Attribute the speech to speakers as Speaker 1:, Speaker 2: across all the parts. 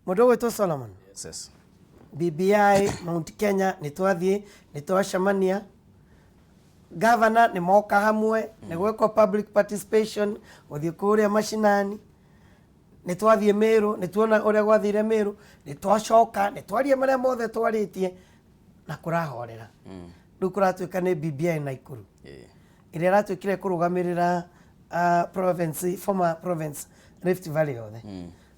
Speaker 1: Mũndũ ũgwĩtwo Solomon.
Speaker 2: Yes.
Speaker 1: BBI Mount Kenya nĩ twathiĩ, nĩ twacemania, gavana nĩ moka hamwe, nĩ gwekwo public participation gũthiĩ kũrĩa macinani, nĩ twathiĩ Meru, nĩ tuona ũrĩa gwathire Meru, nĩ twacoka, nĩ twaria marĩa mothe twarĩtie na kũrahorera. Rĩu kũratuĩka nĩ BBI Naikuru ĩrĩa ĩratuĩkire kũrũgamĩrĩra province, former province Rift Valley yothe.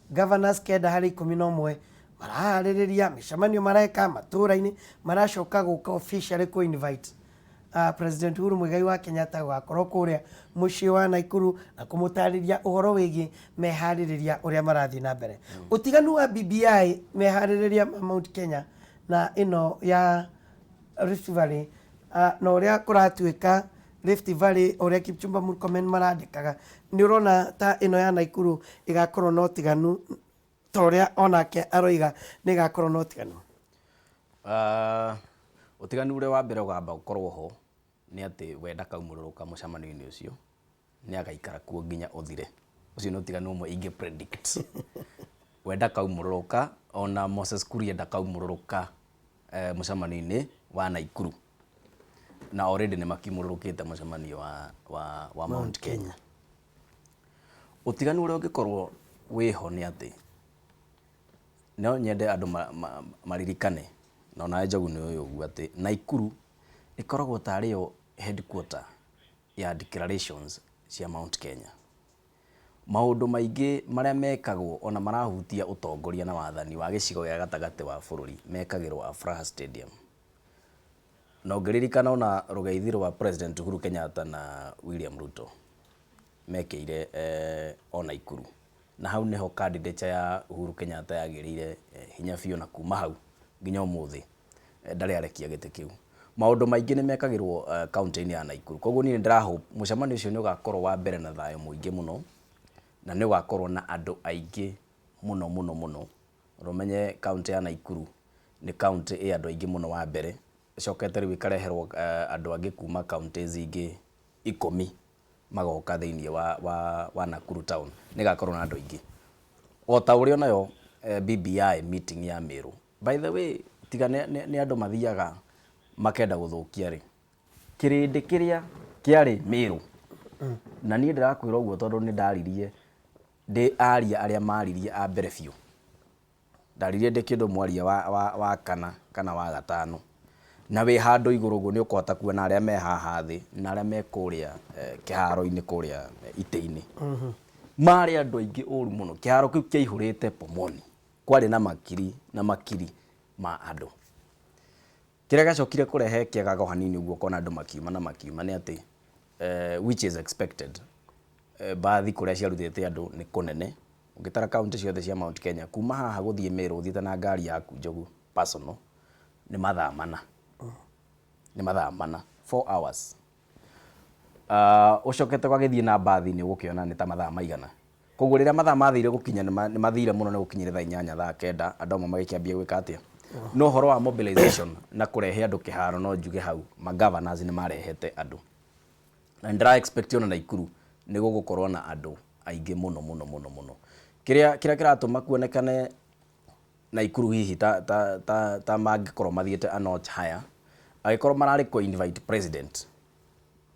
Speaker 1: Governors 9 harĩ 11 maraharĩrĩria mĩcemanio, mareka matũũra-inĩ, maracoka gũka officially kũ invite President Uhuru Muigai wa Kenyatta gũgakorwo kũrĩa mũciĩ wa Naikuru na kũmũtarĩria ũhoro wĩgiĩ meharĩrĩria ũrĩa marathiĩ na mbere. Ũtiganu wa BBI meharĩrĩria ma Mount Kenya na ĩno ya Rift Valley na ũrĩa kũratuĩka Rift Valley, ũrĩa Kipchumba Murkomen marandĩkaga, nĩ ũrona ta ĩno ya Naikuru ĩgakorwo na ũtiganu ta ũrĩa onake aroiga nĩ ĩgakorwo na ũtiganu?
Speaker 2: Ũtiganu ũrĩa wa mbere ũgamba gũkorwo ho nĩ atĩ we ndakaumũrũrũka mũcemanio-inĩ ũcio, nĩ agaikara kuo nginya ũthire. Ũcio nĩ ũtiganu ũmwe ingĩ predict. We ndakaumũrũrũka, ona Moses Kuria ndakaumũrũrũka mũcemanio-inĩ wa Naikuru. Na already nĩ makiumũrũrũkĩte mũcemanio wa Mount Kenya. Ũtiganu ũrĩa ũngĩkorwo wĩho nĩ atĩ no nyende andũ maririkane, na onawe Njogu nĩ ũĩ ũguo, atĩ Naikuru ĩkoragwo tarĩ yo headquarter ya declarations cia Mount Kenya. Maũndũ maingĩ marĩa mekagwo ona marahutia ũtongoria na wathani wa gĩcigo gĩa gatagatĩ wa bũrũri mekagĩrwo Afraha Stadium. Na ũngĩririkana ona rũgeithi rwa President Uhuru Kenyatta na William Ruto mekĩire o Naikuru. Na hau nĩho candidature ya Uhuru Kenyatta yagĩrĩire hinya biũ, na kuma hau nginya ũmũthĩ ndarĩ arekia gĩtĩ kĩu. Maũndũ maingĩ nĩ mekagĩrwo kaũntĩ-inĩ ya Naikuru. Koguo niĩ nĩ ndĩra hope mũcemanio ũcio nĩ ũgakorwo wa mbere na thayũ mũingĩ mũno, na nĩ ũgakorwo na andũ aingĩ mũno mũno mũno. Na ũmenye kaũntĩ ya Naikuru nĩ kaũntĩ ĩ andũ aingĩ mũno wa mbere, ĩcokete rĩu ĩkareherwo andũ angĩ kuma counties ingĩ 10 magoka thĩinĩ wa Nakuru town. Nĩ ĩgakorwo na andũ aingĩ. O ta ũrĩa onayo BBI meeting ya Meru. By the way, tiga nĩ andũ mathiaga makenda gũthũkia rĩ, kĩrĩndĩ kĩrĩa kĩarĩ Meru, na niĩ ndĩrakwĩra ũguo tondũ nĩ ndaririe ndĩ aria arĩa maririe a mbere biũ. Ndaririe ndĩ kĩndũ mwaria wa kana kana wa gatano. Na wĩ handũ igũrũ ũguo nĩ ũkũhota kuona arĩa me haha thĩ na arĩa me kũrĩa kĩharo-inĩ kũrĩa itĩ-inĩ. Marĩ andũ aingĩ ũru mũno. Kĩharo kĩu kĩaihũrĩte pomoni. Kwarĩ na makiri na makiri ma andũ. Kĩrĩa gĩacokire kũrehe kĩagago hanini ũguo ũkona andũ makiuma na makiuma nĩ atĩ, which is expected, mbathi kũrĩa ciarutĩte andũ nĩ kũnene. Ũngĩtara kaũntĩ ciothe cia Mount Kenya, kuma haha gũthiĩ Meru ũthiĩte na ngari yaku Njogu personal nĩ mathaa 4. Nĩ mathaa 4, 4 hours. Ũcokete ũgagĩthiĩ na mbathi nĩ ũgũkĩona nĩ ta mathaa maigana. Koguo rĩrĩa mathaa mathire gũkinya nĩ mathire mũno, nĩ gũkinyire thaa 8, thaa 9, andũ amwe magĩkĩambia gwĩka atĩa. No ũhoro wa mobilization na kũrehe andũ kĩharo, no njuge hau ma governors nĩ marehete andũ. Na nĩ ndĩra expect ona Naikuru nĩ gũgũkorwo na andũ aingĩ mũno mũno mũno mũno. Kĩrĩa kĩratũma kuonekane Naikuru hihi ta mangĩkorwo mathiĩte a notch higher, angĩkorwo mararĩ kũ invite president,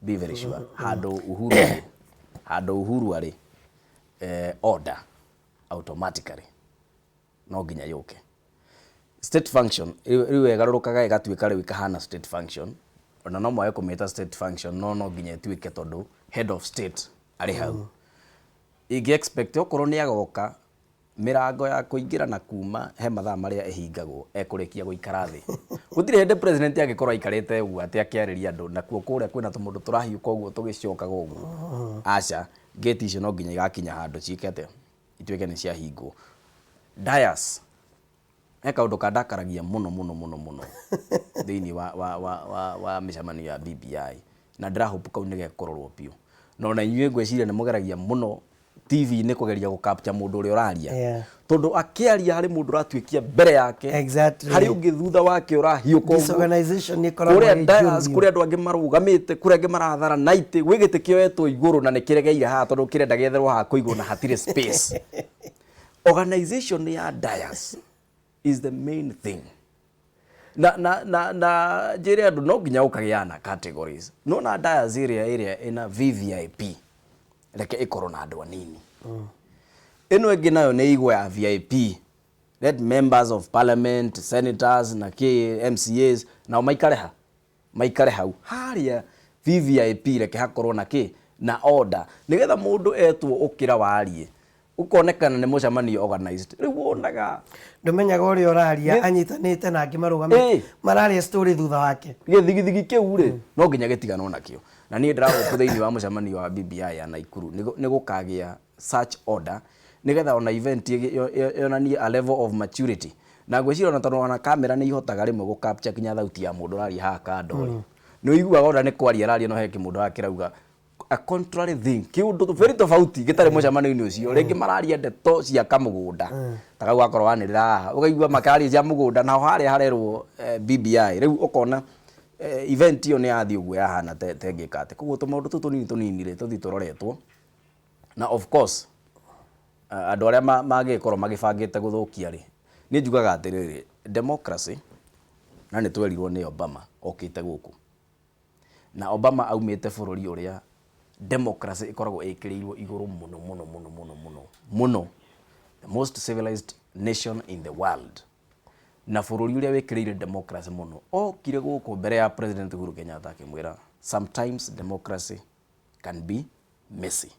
Speaker 2: be very sure handũ Uhuru arĩ order automatically no nginya yũke. State function rĩu ĩgarũrũkaga ĩgatuĩka rĩu ĩkahana state function, ona no mwage kũmĩta state function, no no nginya ĩtuĩke tondũ head of state arĩ hau. Ingĩ expect okorwo nĩ agoka, mĩrango ya kũingĩra na kuma he mathaa marĩa ĩhingagwo ekũrĩkia gũikara thĩ. Gũtirĩ hĩndĩ president angĩkorwo aikarĩte ũguo atĩ akĩarĩria andũ nakuo kũrĩa kwĩna tũmũndũ tũrahiũka ũguo tũgĩcokaga ũguo. Aca, gate icio no nginya igakinya handũ ciĩke atĩa, ituĩke nĩ ciahingwo. Dais, he kaũndũ kandakaragia mũno mũno mũno mũno thĩinĩ wa mĩcemanio ya BBI, na ndĩra hope kau nĩ gekũrorwo biũ. Na ona inyuĩ ngwĩciria nĩ mũgeragia mũno TV-inĩ kũgeria gũ capture mũndũ ũrĩa ũraria. Tondũ akĩaria harĩ mũndũ ũratuĩkia mbere yake, harĩ ũngĩ thutha wake ũrahiũka ũguo.
Speaker 1: Disorganization nĩ ĩkoragwo
Speaker 2: kũrĩa
Speaker 1: ĩ
Speaker 2: dais
Speaker 1: njũru biũ.
Speaker 2: Kũrĩ andũ angĩ marũgamĩte, kũrĩ angĩ marathara na itĩ, gwĩ gĩtĩ kĩoetwo igũrũ na nĩ kĩregeire haha tondũ kĩrenda gĩetherwo haha kũigwo na hatirĩ space. Organization ya dais is the main thing. Na njĩre andũ no nginya ũkagĩa na categories. No na dais ĩrĩa ĩna VVIP, reke ĩkorwo na andũ anini. Ĩno ĩngĩ nayo nĩ igwa ya VIP. Let members of parliament, senators na kĩ MCAs nao maikare ha maikare hau harĩa VVIP. Reke hakorwo na kĩ na order, nĩgetha mũndũ etwo ũkĩra warie, ũkonekana nĩ mũcemanio organized. Rĩu wonaga
Speaker 1: Ndũmenyaga ũrĩa ũraria anyitanĩte na angĩ marũgamĩte mararia story thutha wake.
Speaker 2: Gĩthigithigi kĩu rĩ, no nginya gĩtiganwo nakĩo. Na niĩ ndĩragũkũ thĩinĩ wa mũcemanio wa BBI ya Naikuru nĩ gũkagĩa such order, nĩgetha ona event yonanie a level of maturity. Na ngwĩciria ona tondũ ona kamera nĩ ihotaga rĩmwe gũ capture nginya thauti ya mũndũ ũraria haha kando rĩ, nĩ ũiguaga ona nĩ kwaria araria, no he kĩmũndũ haha kĩrauga a contrary thing, kĩũndũ very tofauti gĩtarĩ mũcemanio-inĩ ũcio. Rĩngĩ mararia ndeto cia kamũgũnda ta kau wakorwo wanĩrĩra haha, ũkaigua makĩaria cia mũgũnda, naho harĩa harerwo BBI. Rĩu ũkona event ĩyo nĩ yathiĩ ũguo yahana tengĩka atĩ. Koguo tũmaũndũ tũu tũnini tũnini rĩ, tũthiĩ tũroretwo. Na of course andũ arĩa mangĩgĩkorwo magĩbangĩte gũthũkia rĩ, niĩ njugaga atĩrĩrĩ, democracy, na nĩ twerirwo nĩ Obama okĩte gũkũ, na Obama aumĩte bũrũri ũrĩa democracy ĩkoragwo ĩkĩrĩirwo igũrũ mũno mũno mũno mũno mũno mũno, the most civilized nation in the world, na bũrũri ũrĩa wĩkĩrĩire democracy mũno. Okire gũkũ mbere ya President Uhuru Kenyatta akĩmwĩra, "Sometimes democracy can be messy."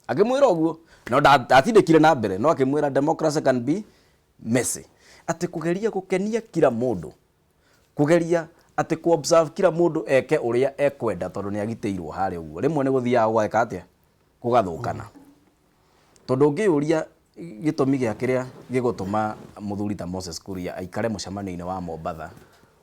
Speaker 2: Akĩmwĩra ũguo, no ndatindĩkire na mbere, no akĩmwĩra democracy can be messy, atĩ kũgeria gũkenia kila mũndũ, kũgeria atĩ ku observe kila mũndũ eke ũrĩa ekwenda tondũ nĩ agitĩirwo harĩa ũguo, rĩmwe nĩ gũthiaga gũgeka atĩa, gũgathũkana. Tondũ ũngĩyũria gĩtũmi gĩa kĩrĩa gĩgũtũma mũthuri ta Moses Kuria aikare mũcemanio-inĩ wa Mombatha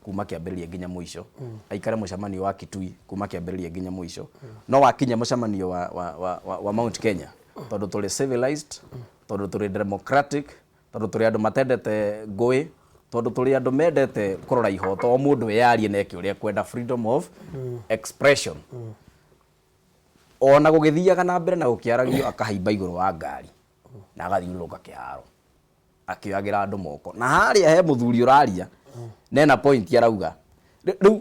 Speaker 2: kuma kĩambĩrĩria nginya mũico, aikare mũcemanio wa Kitui kuma kĩambĩrĩria nginya mũico, no wakinya mũcemanio wa Mount Kenya, tondũ tũrĩ civilized, tondũ tũrĩ democratic, tondũ tũrĩ andũ matendete ngũĩ, tondũ tũrĩ andũ mendete kũrora ihoto, o mũndũ eyarie na eke ũrĩa ekwenda, freedom of expression, ona gũgĩthiaga na mbere na gũkĩaragio, akahaimba igũrũ wa ngari na agathiũrũrũka kĩharo akĩoyagĩra andũ moko, na harĩa he mũthuri ũraria nena point arauga. Rĩu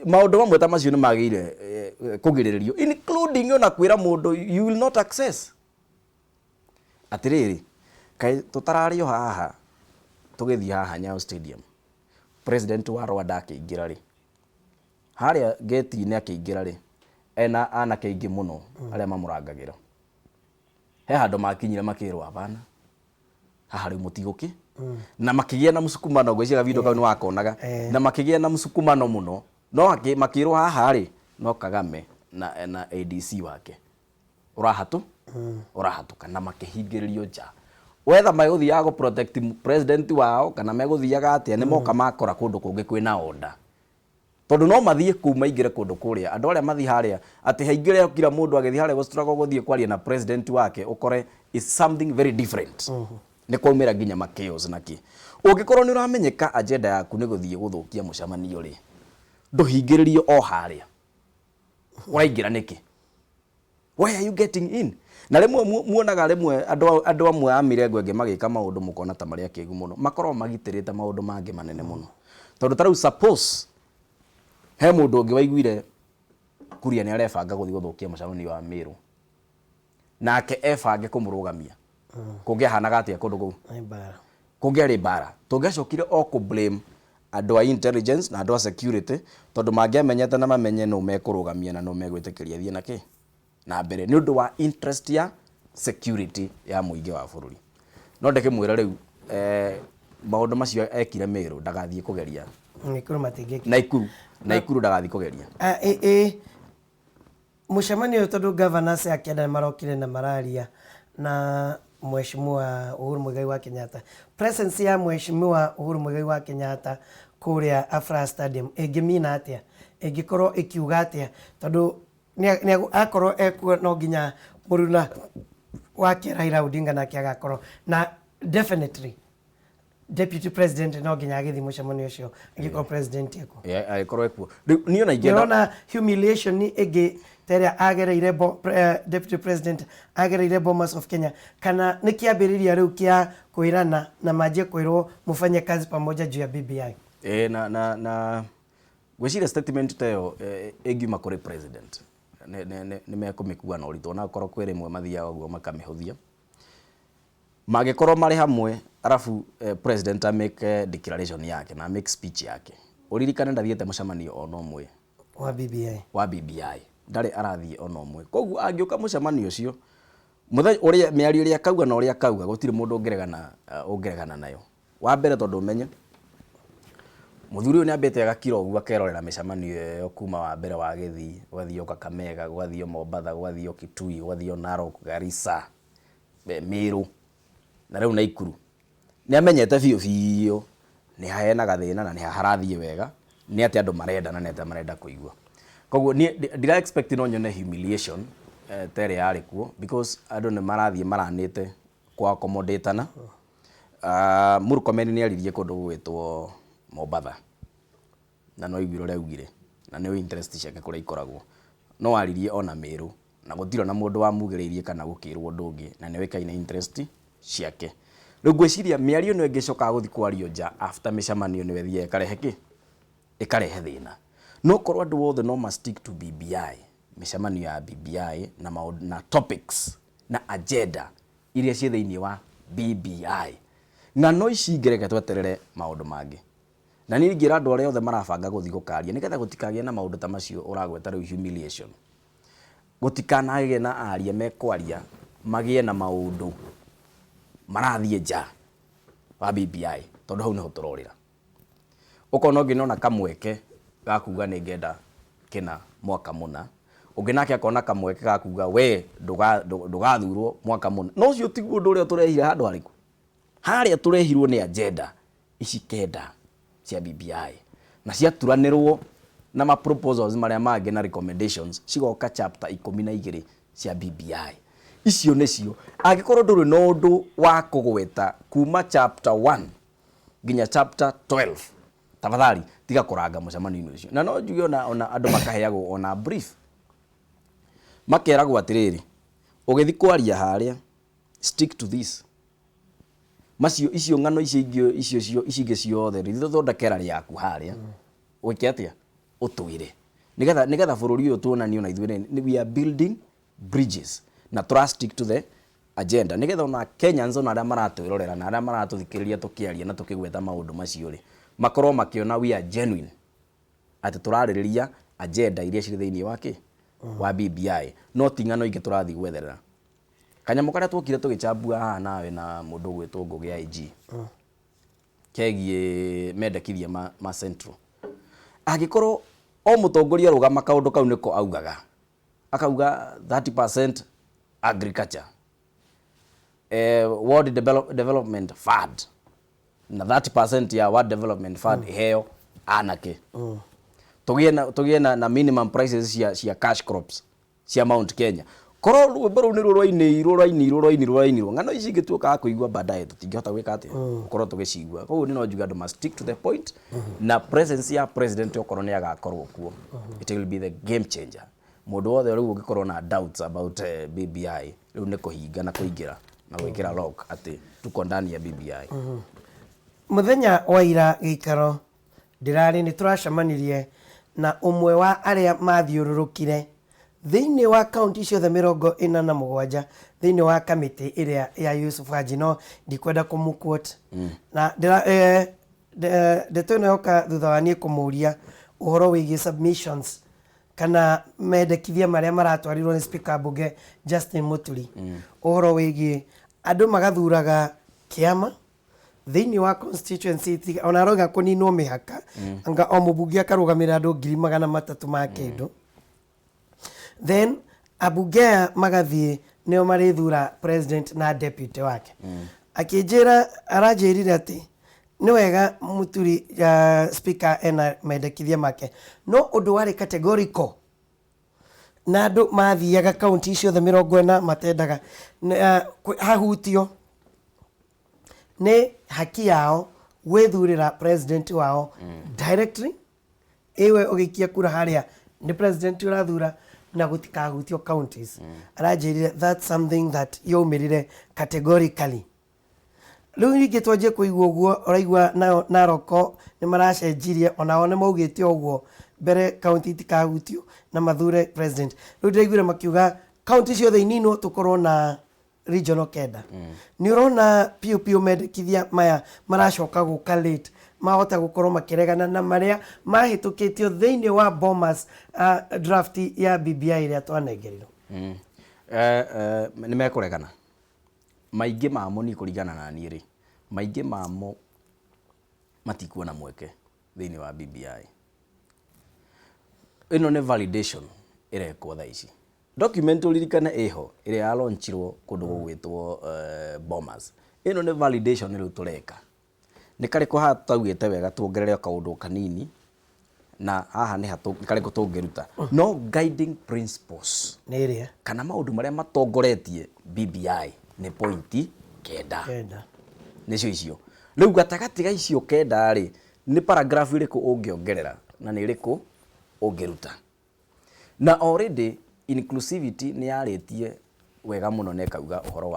Speaker 2: maũndũ mamwe ta macio nĩ magĩrĩire kũgirĩrĩrio, including ona kwĩra mũndũ you will not access. Atĩrĩrĩ, kaĩ tũtararĩ o haha tũgĩthiĩ haha Nyayo Stadium, president wa Rwanda akĩingĩra rĩ, harĩa gate-inĩ akĩingĩra rĩ, ena anake aingĩ mũno arĩa mamũrangagĩra. He handũ makinyire makĩrwo, "Hapana, haha rĩu mũtigũkĩ," na makĩgĩa na mũsukumano. Ngwĩciria video kau nĩ wakonaga. Na makĩgĩa na mũsukumano mũno, no makĩrwo haha rĩ, no Kagame na ADC wake ũrahatũ ũrahatũka, na makĩhingĩrĩrio nja. Wetha megũthiaga gũ protect president wao kana megũthiaga atĩa, nĩ moka makora kũndũ kũngĩ kwĩna order, tondũ no mathiĩ kũu maingĩre kũndũ kũrĩa andũ arĩa mathiĩ harĩa atĩ haingĩre kila mũndũ agĩthiĩ harĩa gũ struggle gũthiĩ kwaria na president wake, ũkore is something very different. Nĩ kwaumĩra nginya ma chaos. Na kĩ ũngĩkorwo nĩ ũramenyeka agenda yaku nĩ gũthiĩ gũthũkia mũcemanio rĩ, ndũhingĩrĩrio o harĩa ũraingĩra nĩkĩ? Why are you getting in? Na rĩmwe muonaga rĩmwe andũ amwe a mĩrengo ĩngĩ magĩka maũndũ mũkona ta marĩ akĩgu mũno, makoragwo magitĩrĩte maũndũ mangĩ manene mũno. Tondũ ta rĩu suppose he mũndũ ũngĩ waiguire Kuria nĩ arebanga gũthiĩ gũthũkia mũcemanio wa Meru, nake ebange kũmũrũgamia, kũngĩahanaga atĩa kũndũ kũu?
Speaker 1: Nĩ mbara.
Speaker 2: Kũngĩarĩ mbara. Tũngĩacokire o kũ blame andũ a intelligence na andũ a security, tondũ mangĩamenyete na mamenye nũ mekũrũgamia na nũ megwĩtĩkĩria thiĩ na kĩ na mbere, nĩ ũndũ wa interest ya security ya mũingĩ wa bũrũri. No ndĩkĩmwĩra rĩu maũndũ macio ekire Meru ndagathiĩ kũgeria.
Speaker 1: Naikuru matingĩka.
Speaker 2: Naikuru ndagathiĩ kũgeria.
Speaker 1: Ah, ĩ mũcemanio ũyũ, tondũ governors a kĩanda nĩ marokire na mararia na Mheshimiwa Uhuru Muigai wa Kenyatta, presence ya Mheshimiwa Uhuru Muigai wa Kenyatta kũrĩa Afraha Stadium ĩngĩmina atĩa, ĩngĩkorwo ĩkiuga atĩa? Tondũ akorwo ekuo, no nginya mũruna wake Raila Odinga nake agakorwo na definitely. Deputy president no nginya agĩthiĩ mũcemanio ũcio angĩkorwo president ekuo.
Speaker 2: Agĩkorwo ekuo rĩu niĩ ona ingĩenda.
Speaker 1: Ndĩrona humiliation ĩngĩ ta ĩrĩa agereire deputy president agereire Bomas of Kenya, kana nĩ kĩambĩrĩria rĩu kĩa kwĩrana na manjie kwĩrwo mũbanye kazi pamoja juu ya BBI?
Speaker 2: Ĩĩ, na ngwĩciria statement ta ĩyo ĩngiuma kũrĩ president nĩ mekũmĩkua na ũritũ, ona okorwo kwĩ rĩmwe mathiaga ũguo makamĩhũthia. Mangĩkorwo marĩ hamwe arabu president a make declaration yake na make speech yake, ũririkane ndathiĩte mũcemanio ona ũmwe
Speaker 1: wa BBI.
Speaker 2: Wa BBI ndarĩ arathiĩ ona ũmwe. Koguo angĩũka mũcemanio ũcio mũthenya ũrĩa mĩario ĩrĩa akauga na ũrĩa akauga, gũtirĩ mũndũ ũngĩregana nayo. Wa mbere, tondũ ũmenye mũthuri ũyũ nĩ ambĩte agakira ũguo akerorera mĩcemanio ĩyo kuma wa mbere wa Gĩthii, gũgathio Kakamega, gũgathio Mombatha, gũgathio Kitui, gũgathio Narok, Garissa, Meru na rĩu Naikuru. Nĩ amenyete biũ biũ nĩ ha hena gathĩna na nĩ ha harathiĩ wega, nĩ atĩ andũ marenda na nĩ atĩ marenda kũigua. Koguo niĩ ndira expect no nyone humiliation ta ĩrĩa yarĩ kuo, because andũ nĩ marathiĩ maranĩte kwa accommodate-ana. Murkomen nĩ aririe kũndũ gũgwĩtwo Mombatha na no aiguire ũrĩa augire na nĩ interest ciake kũrĩa ikoragwo. No aririe ona Meru na gũtirĩ ona mũndũ wamugĩrĩirie kana gũkĩrwo ũndũ ũngĩ, na nĩ oĩkaine interest ciake. Rĩu ngwĩciria mĩario ĩno ĩngĩcokaga gũthiĩ kwario nja after mĩcemanio nĩyo ĩthiaga ĩkarehe kĩ? Ĩkarehe thĩna. No korwo andũ othe no ma stick to BBI, mĩcemanio ya BBI na maũndũ na topics na agenda iria ciĩ thĩinĩ wa BBI. Ng'ano ici ingĩ reke tweterere maũndũ mangĩ. Na niĩ ingĩra andũ arĩa othe marabanga gũthiĩ gũkaria nĩgetha gũtikagĩe na maũndũ ta macio ũragweta rĩu, humiliation. Gũtikanagĩe na aria mekwaria magĩe na maũndũ marathiĩ nja wa BBI, tondũ hau nĩho tũrorĩra. Ũkona ũngĩ nona kamweke ga kuga nĩ ngenda kĩna mwaka mũna, ũngĩ nake akona kamweke ga kuga we ndũgathurwo mwaka mũna. No ũcio tiguo ũndũ ũrĩa tũrehire handũ harĩkũ. Harĩa tũrehirwo nĩ agenda ici kenda cia BBI na ciaturanĩrwo na ma proposals marĩa mangĩ na recommendations, cigoka chapter 12 cia BBI. Icio nĩcio angĩkorwo ndũrĩ na ũndũ wa kũgweta kuma chapter 1 nginya chapter 12, tafadhali tiga kũranga mũcemanio-inĩ ũcio. Na no njuge ona andũ makaheagwo ona brief, makeragwo atĩrĩrĩ, ũgĩthiĩ kwaria harĩa, stick to this, macio icio ng'ano icio ingĩ icio ici ingĩ ciothe rĩ, thondekera rĩaku harĩa wĩke atĩa ũtwĩre nĩgetha bũrũri ũyũ tuonanie ona ithuĩ we are building bridges na tũra stick to the agenda, nĩgetha ona Kenyans, ona arĩa maratwĩrorera na arĩa maratũthikĩrĩria tũkĩaria na tũkĩgweta maũndũ macio rĩ, makorwo makĩona we are genuine, atĩ tũrarĩrĩria agenda iria cirĩ thĩinĩ wa kĩ wa BBI, no ti ng'ano ingĩ tũrathiĩ gwetherera. Kanyamũ karĩa twokire tũgĩchambua haha nawe na mũndũ ũgwĩtwo Ngũgĩ IG kegiĩ mendekithia ma Central, angĩkorwo o mũtongoria arũgama kaũndũ kau nĩko augaga, akauga 30% agriculture, World Development Fund, na 30% ya World Development Fund iheo anake, tũgĩe na minimum prices cia cash crops cia Mount Kenya, korwo rwĩmbo rũu nĩruo rwainĩirwo rwainĩirwo rwainĩirwo rwainĩirwo, ng'ano ici ingĩ tuokaga kũigua baadaye tũtingĩhota gwĩka atĩa gũkorwo tũgĩcigua. Koguo niĩ no njuge andũ must stick to the point, na presence ya president, okorwo nĩ agakorwo kuo, it will be the game changer. Mũndũ wothe rĩu ũngĩkorwo na doubts about BBI, rĩu nĩ kũhinga na kũingĩra na gwĩkĩra lock atĩ tuko ndani ya BBI.
Speaker 1: Mũthenya wa ira gĩikaro ndĩrarĩ nĩ tũracemanirie na ũmwe wa arĩa mathiũrũrũkire thĩinĩ wa kaunti ciothe 47 thĩinĩ wa kamĩtĩ ĩrĩa ya Yusuf Haji, no ndikwenda kũmũquote na ndeto ĩno yoka thutha wa niĩ kũmũria ũhoro wĩgiĩ submissions kana mendekithia marĩa maratwarirwo nĩ speaker mbunge Justin Muturi, ũhoro wĩgiĩ andũ magathuraga kĩama thĩinĩ wa constituency, ona aroiga kũninwo mĩhaka, anga o mũmbunge akarũgamĩrĩra andũ 300,000 ma kĩndũ, then ambunge aya magathiĩ nĩo marĩthura president na deputy wake. Akĩnjĩra, aranjĩrire atĩ nĩ wega Muturi, speaker ena mendekithia make, no ũndũ warĩ categorical na andũ mathiaga kaunti ciothe 40 matendaga hahutio nĩ haki yao. Gwĩthurĩra president wao directly, ĩwe ũgĩikia kura harĩa nĩ president ũrathura na gũtikahutio counties. Aranjĩrire that's something that yaumĩrire categorically. Rĩu ningĩ twanjie kũigua ũguo, ũraigua nao Naroko nĩ maracenjirie, onao nĩ maugĩte ũguo mbere county itikahutio na mathure president. Rĩu ndĩraiguire makiuga county ciothe ininwo, tũkorwo na regional kenda. Nĩ ũrona piũ piũ mendekithia maya maracoka gũka late, mahota gũkorwo makĩregana na marĩa mahĩtũkĩtio thĩinĩ wa Bomas, draft ya BBI ĩrĩa twanengerirwo.
Speaker 2: Nĩ mekũregana maingĩ mamo. Niĩ kũringana na niĩ rĩ, maingĩ mamo matikuona mweke thĩinĩ wa BBI ĩno. Nĩ validation ĩrekwo thaa ici. Document ũririkane ĩho ĩrĩa yalaunchirwo kũndũ gũgwĩtwo Bomas. Ĩno nĩ validation rĩu tũreka. Nĩ karĩkũ haha tutaugĩte wega, tuongerere kaũndũ kanini, na haha nĩ hatũ nĩ karĩkũ tũngĩruta, no guiding principles
Speaker 1: nĩ ĩrĩa
Speaker 2: kana maũndũ marĩa matongoretie BBI nĩ pointi 9.
Speaker 1: 9.
Speaker 2: Nĩcio icio. Rĩu gatagatĩ ga icio 9 rĩ, nĩ paragraph ĩrĩkũ ũngĩongerera na nĩ ĩrĩkũ ũngĩruta? Na already inclusivity nĩ yarĩtie wega mũno na ĩkauga ũhoro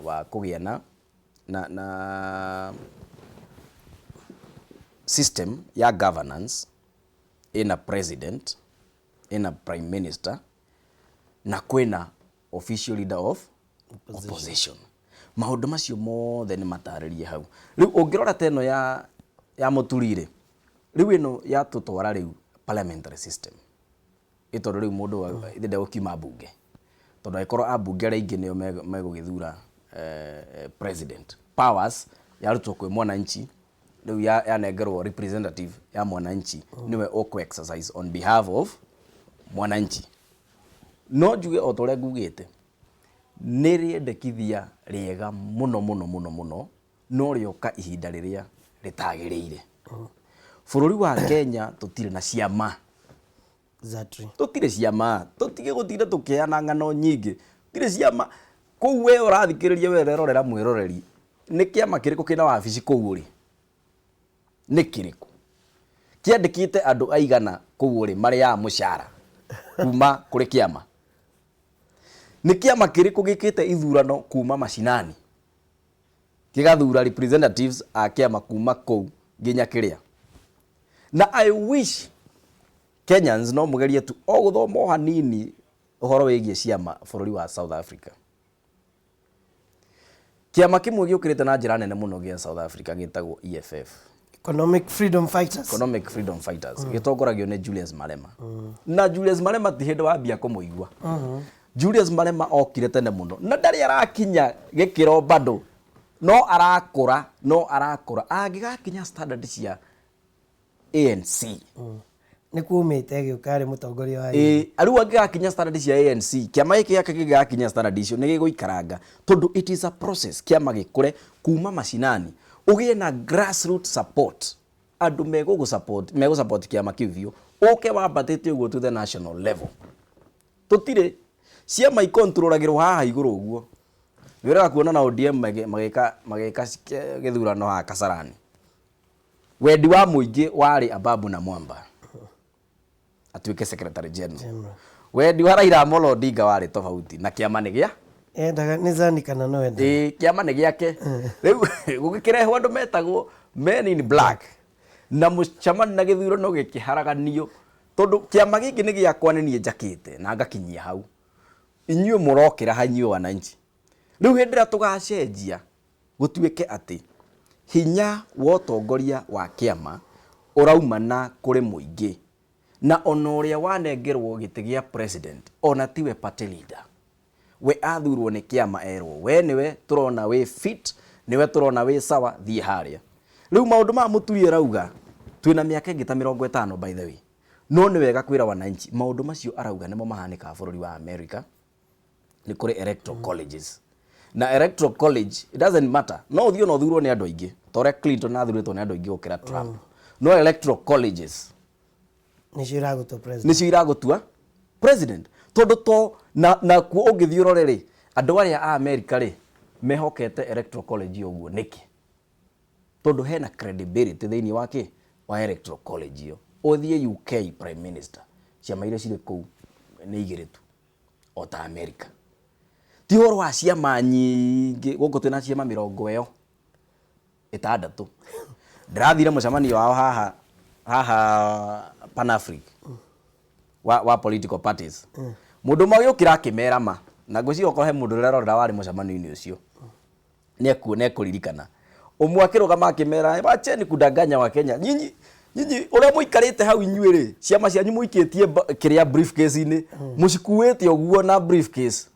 Speaker 2: wa kũgĩa na system ya governance ĩna president, ĩna prime minister na kwĩna official leader of opposition. Maũndũ macio mothe nĩ matarĩrie hau. Rĩu ũngĩrora ta ĩno ya Mũturi rĩ, rĩu ĩno yatũtwara rĩu parliamentary system, ĩ tondũ rĩu mũndũ ithe ndegũkiuma mbunge, tondũ angĩkorwo ambunge arĩa aingĩ nĩo megũgĩthura president, powers yarutwo kwĩ mwananchi, rĩu yanengerwo representative ya mwananchi, nĩwe ũkũ exercise on behalf of mwananchi. No njuge o ta ũrĩa ngugĩte, nĩ rĩendekithia rĩega mũno mũno mũno mũno, no rĩoka ihinda rĩrĩa rĩtagĩrĩire. Bũrũri wa Kenya tũtirĩ na ciama. Tũtirĩ ciama. Tũtige gũtinda tũkĩheana ng'ano nyingĩ. Tũtirĩ ciama kũu. We ũrathikĩrĩria, we ũrerorera, mwĩroreri, nĩ kĩama kĩrĩkũ kĩna wabici kũu ũrĩ? Nĩ kĩrĩkũ kĩandĩkĩte andũ aigana kũu ũrĩ marĩaga mũcara kuma kũrĩ kĩama? Nĩ kĩama kĩrĩkũ gĩkĩte ithurano kuma macinani, gĩgathura representatives a kĩama kuma kũu nginya kĩrĩa? Na I wish Kenyans no mũgerie tu o gũthoma o hanini ũhoro wĩgiĩ ciama bũrũri wa South Africa. Kĩama kĩmwe gĩũkĩrĩte na njĩra nene mũno gĩa South Africa gĩtagwo EFF.
Speaker 1: Economic Freedom Fighters.
Speaker 2: Economic Freedom Fighters, gĩtongoragio nĩ Julius Malema. Na Julius Malema ti hĩndĩ wambia kũmũigua. Julius Malema okire tene mũno na ndarĩ arakinya gĩkĩro bado, no arakũra, no arakũra. Angĩgakinya standard cia ANC,
Speaker 1: Nĩ kuumĩte gĩũka arĩ mũtongoria wa
Speaker 2: ĩ rĩu angĩgakinya standard cia ANC, kĩama gĩkĩ gĩake gĩgakinya standard icio, nĩ gĩgũikaranga, tondũ it is a process. Kĩama gĩkũre kuma macinani, ũgĩe na grassroot support, andũ megũgũ support, megũ support kĩama kĩu biũ, ũke wambatĩte ũguo to the national level. Tũtirĩ ciama, ikontrolagĩrwo haha igũrũ ũguo. Nĩ ũrega kuona na ODM magĩka gĩthurano haha Kasarani, wendi wa mũingĩ warĩ Ababu na Mwamba atuĩke secretary general.
Speaker 1: General.
Speaker 2: Wendi wa Raila Amolo Odinga warĩ tofauti, na kĩama nĩ gĩa
Speaker 1: Endaga nĩ Zani kana no endaga.
Speaker 2: Ĩĩ, kĩama nĩ gĩake. Rĩu gũgĩkĩrehwo andũ metagwo men in black na mũcemani na gĩthurano gĩkĩharaganio, tondũ kĩama gĩkĩ nĩ gĩakwa, nĩ niĩ njakĩte na ngakinyia hau, inyuĩ mũrokĩra ha inyuĩ wananchi. Rĩu hĩndĩ ĩrĩa tũgacenjia gũtuĩke atĩ hinya wa ũtongoria wa kĩama ũraumana kũrĩ mũingĩ, na ona ũrĩa wanengerwo gĩtĩ gĩa president ona tiwe party leader, we athurwo nĩ kĩama, erwo we nĩwe tũrona wĩ fit, nĩwe tũrona wĩ sawa, thiĩ harĩa. Rĩu maũndũ maya Mũturi arauga, twĩna mĩaka ĩngĩ ta 50 by the way, no nĩ wega kwĩra wananchi maũndũ macio arauga nĩmo mahanĩkaga bũrũri wa America. Nĩ kũrĩ electoral colleges, na electoral college, it doesn't matter, no ũthiĩ ona ũthurwo nĩ andũ aingĩ ta ũrĩa Clinton athurĩtwo nĩ andũ aingĩ gũkĩra Trump, no electoral colleges
Speaker 1: nĩcio iragũtua president.
Speaker 2: Nĩcio iragũtua president, tondũ to na kuo ũngĩthiĩ ũrore rĩ, andũ arĩa a America rĩ, mehokete electoral college ũguo nĩkĩ? Tondũ hena credibility thĩinĩ wa kĩ wa electoral college ĩyo. Ũthiĩ UK prime minister, ciama iria cirĩ kũu nĩ igĩrĩ tu o ta America. Ti ũhoro wa ciama nyingĩ, gũkũ twĩna ciama mĩrongo ĩyo ĩtandatũ. Ndĩrathire mũcemanio wao haha haha Pan Africa wa political parties. Mũndũ ũmwe agĩũkĩra akĩmera ma, na ngwĩciria okorwo he mũndũ ũrerorera warĩ mũcemanio-inĩ ũcio nĩ ekũririkana. Ũmwe akĩrũgama akĩmera, wacheni kudanganya wa Kenya. Nyinyi nyinyi ũrĩa mũikarĩte hau inyuĩ rĩ, ciama cianyu mũikĩtie kĩrĩa briefcase-inĩ, mũcikuĩte ũguo na briefcase.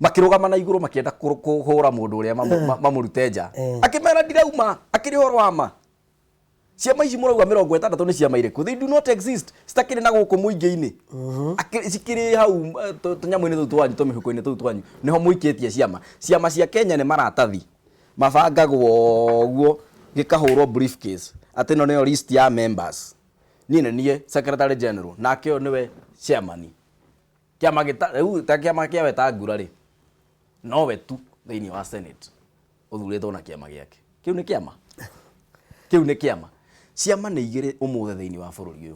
Speaker 2: Makĩrũgama na igũrũ makĩenda kũhũra mũndũ ũrĩa mamũrute nja. Akĩmera ndirauma, akĩrĩ ũhoro wa ma. Ciama ici mũrauga 60 nĩ ciama irĩkũ? They do not exist. Citakĩrĩ na gũkũ mũingĩ-inĩ. Cikĩrĩ hau tũnyamũ-inĩ tũu twanyu, tũmĩhuko-inĩ tũu twanyu, nĩho mũikĩtie ciama. Ciama cia Kenya nĩ maratathi mabangagwo ũguo gĩkahũrwo briefcase atĩ ĩno nĩyo list ya members. Niĩ nĩ niĩ secretary general, nake ũyũ nĩwe chairman. Kĩama gĩta, rĩu ta kĩama kĩa Wetangula rĩ, nowe tu thĩinĩ wa Senate ũthurĩtwo na kĩama gĩake. Kĩu nĩ kĩama? Kĩu nĩ kĩama? Ciama nĩ igĩrĩ ũmũthĩ thĩinĩ wa bũrũri ũyũ,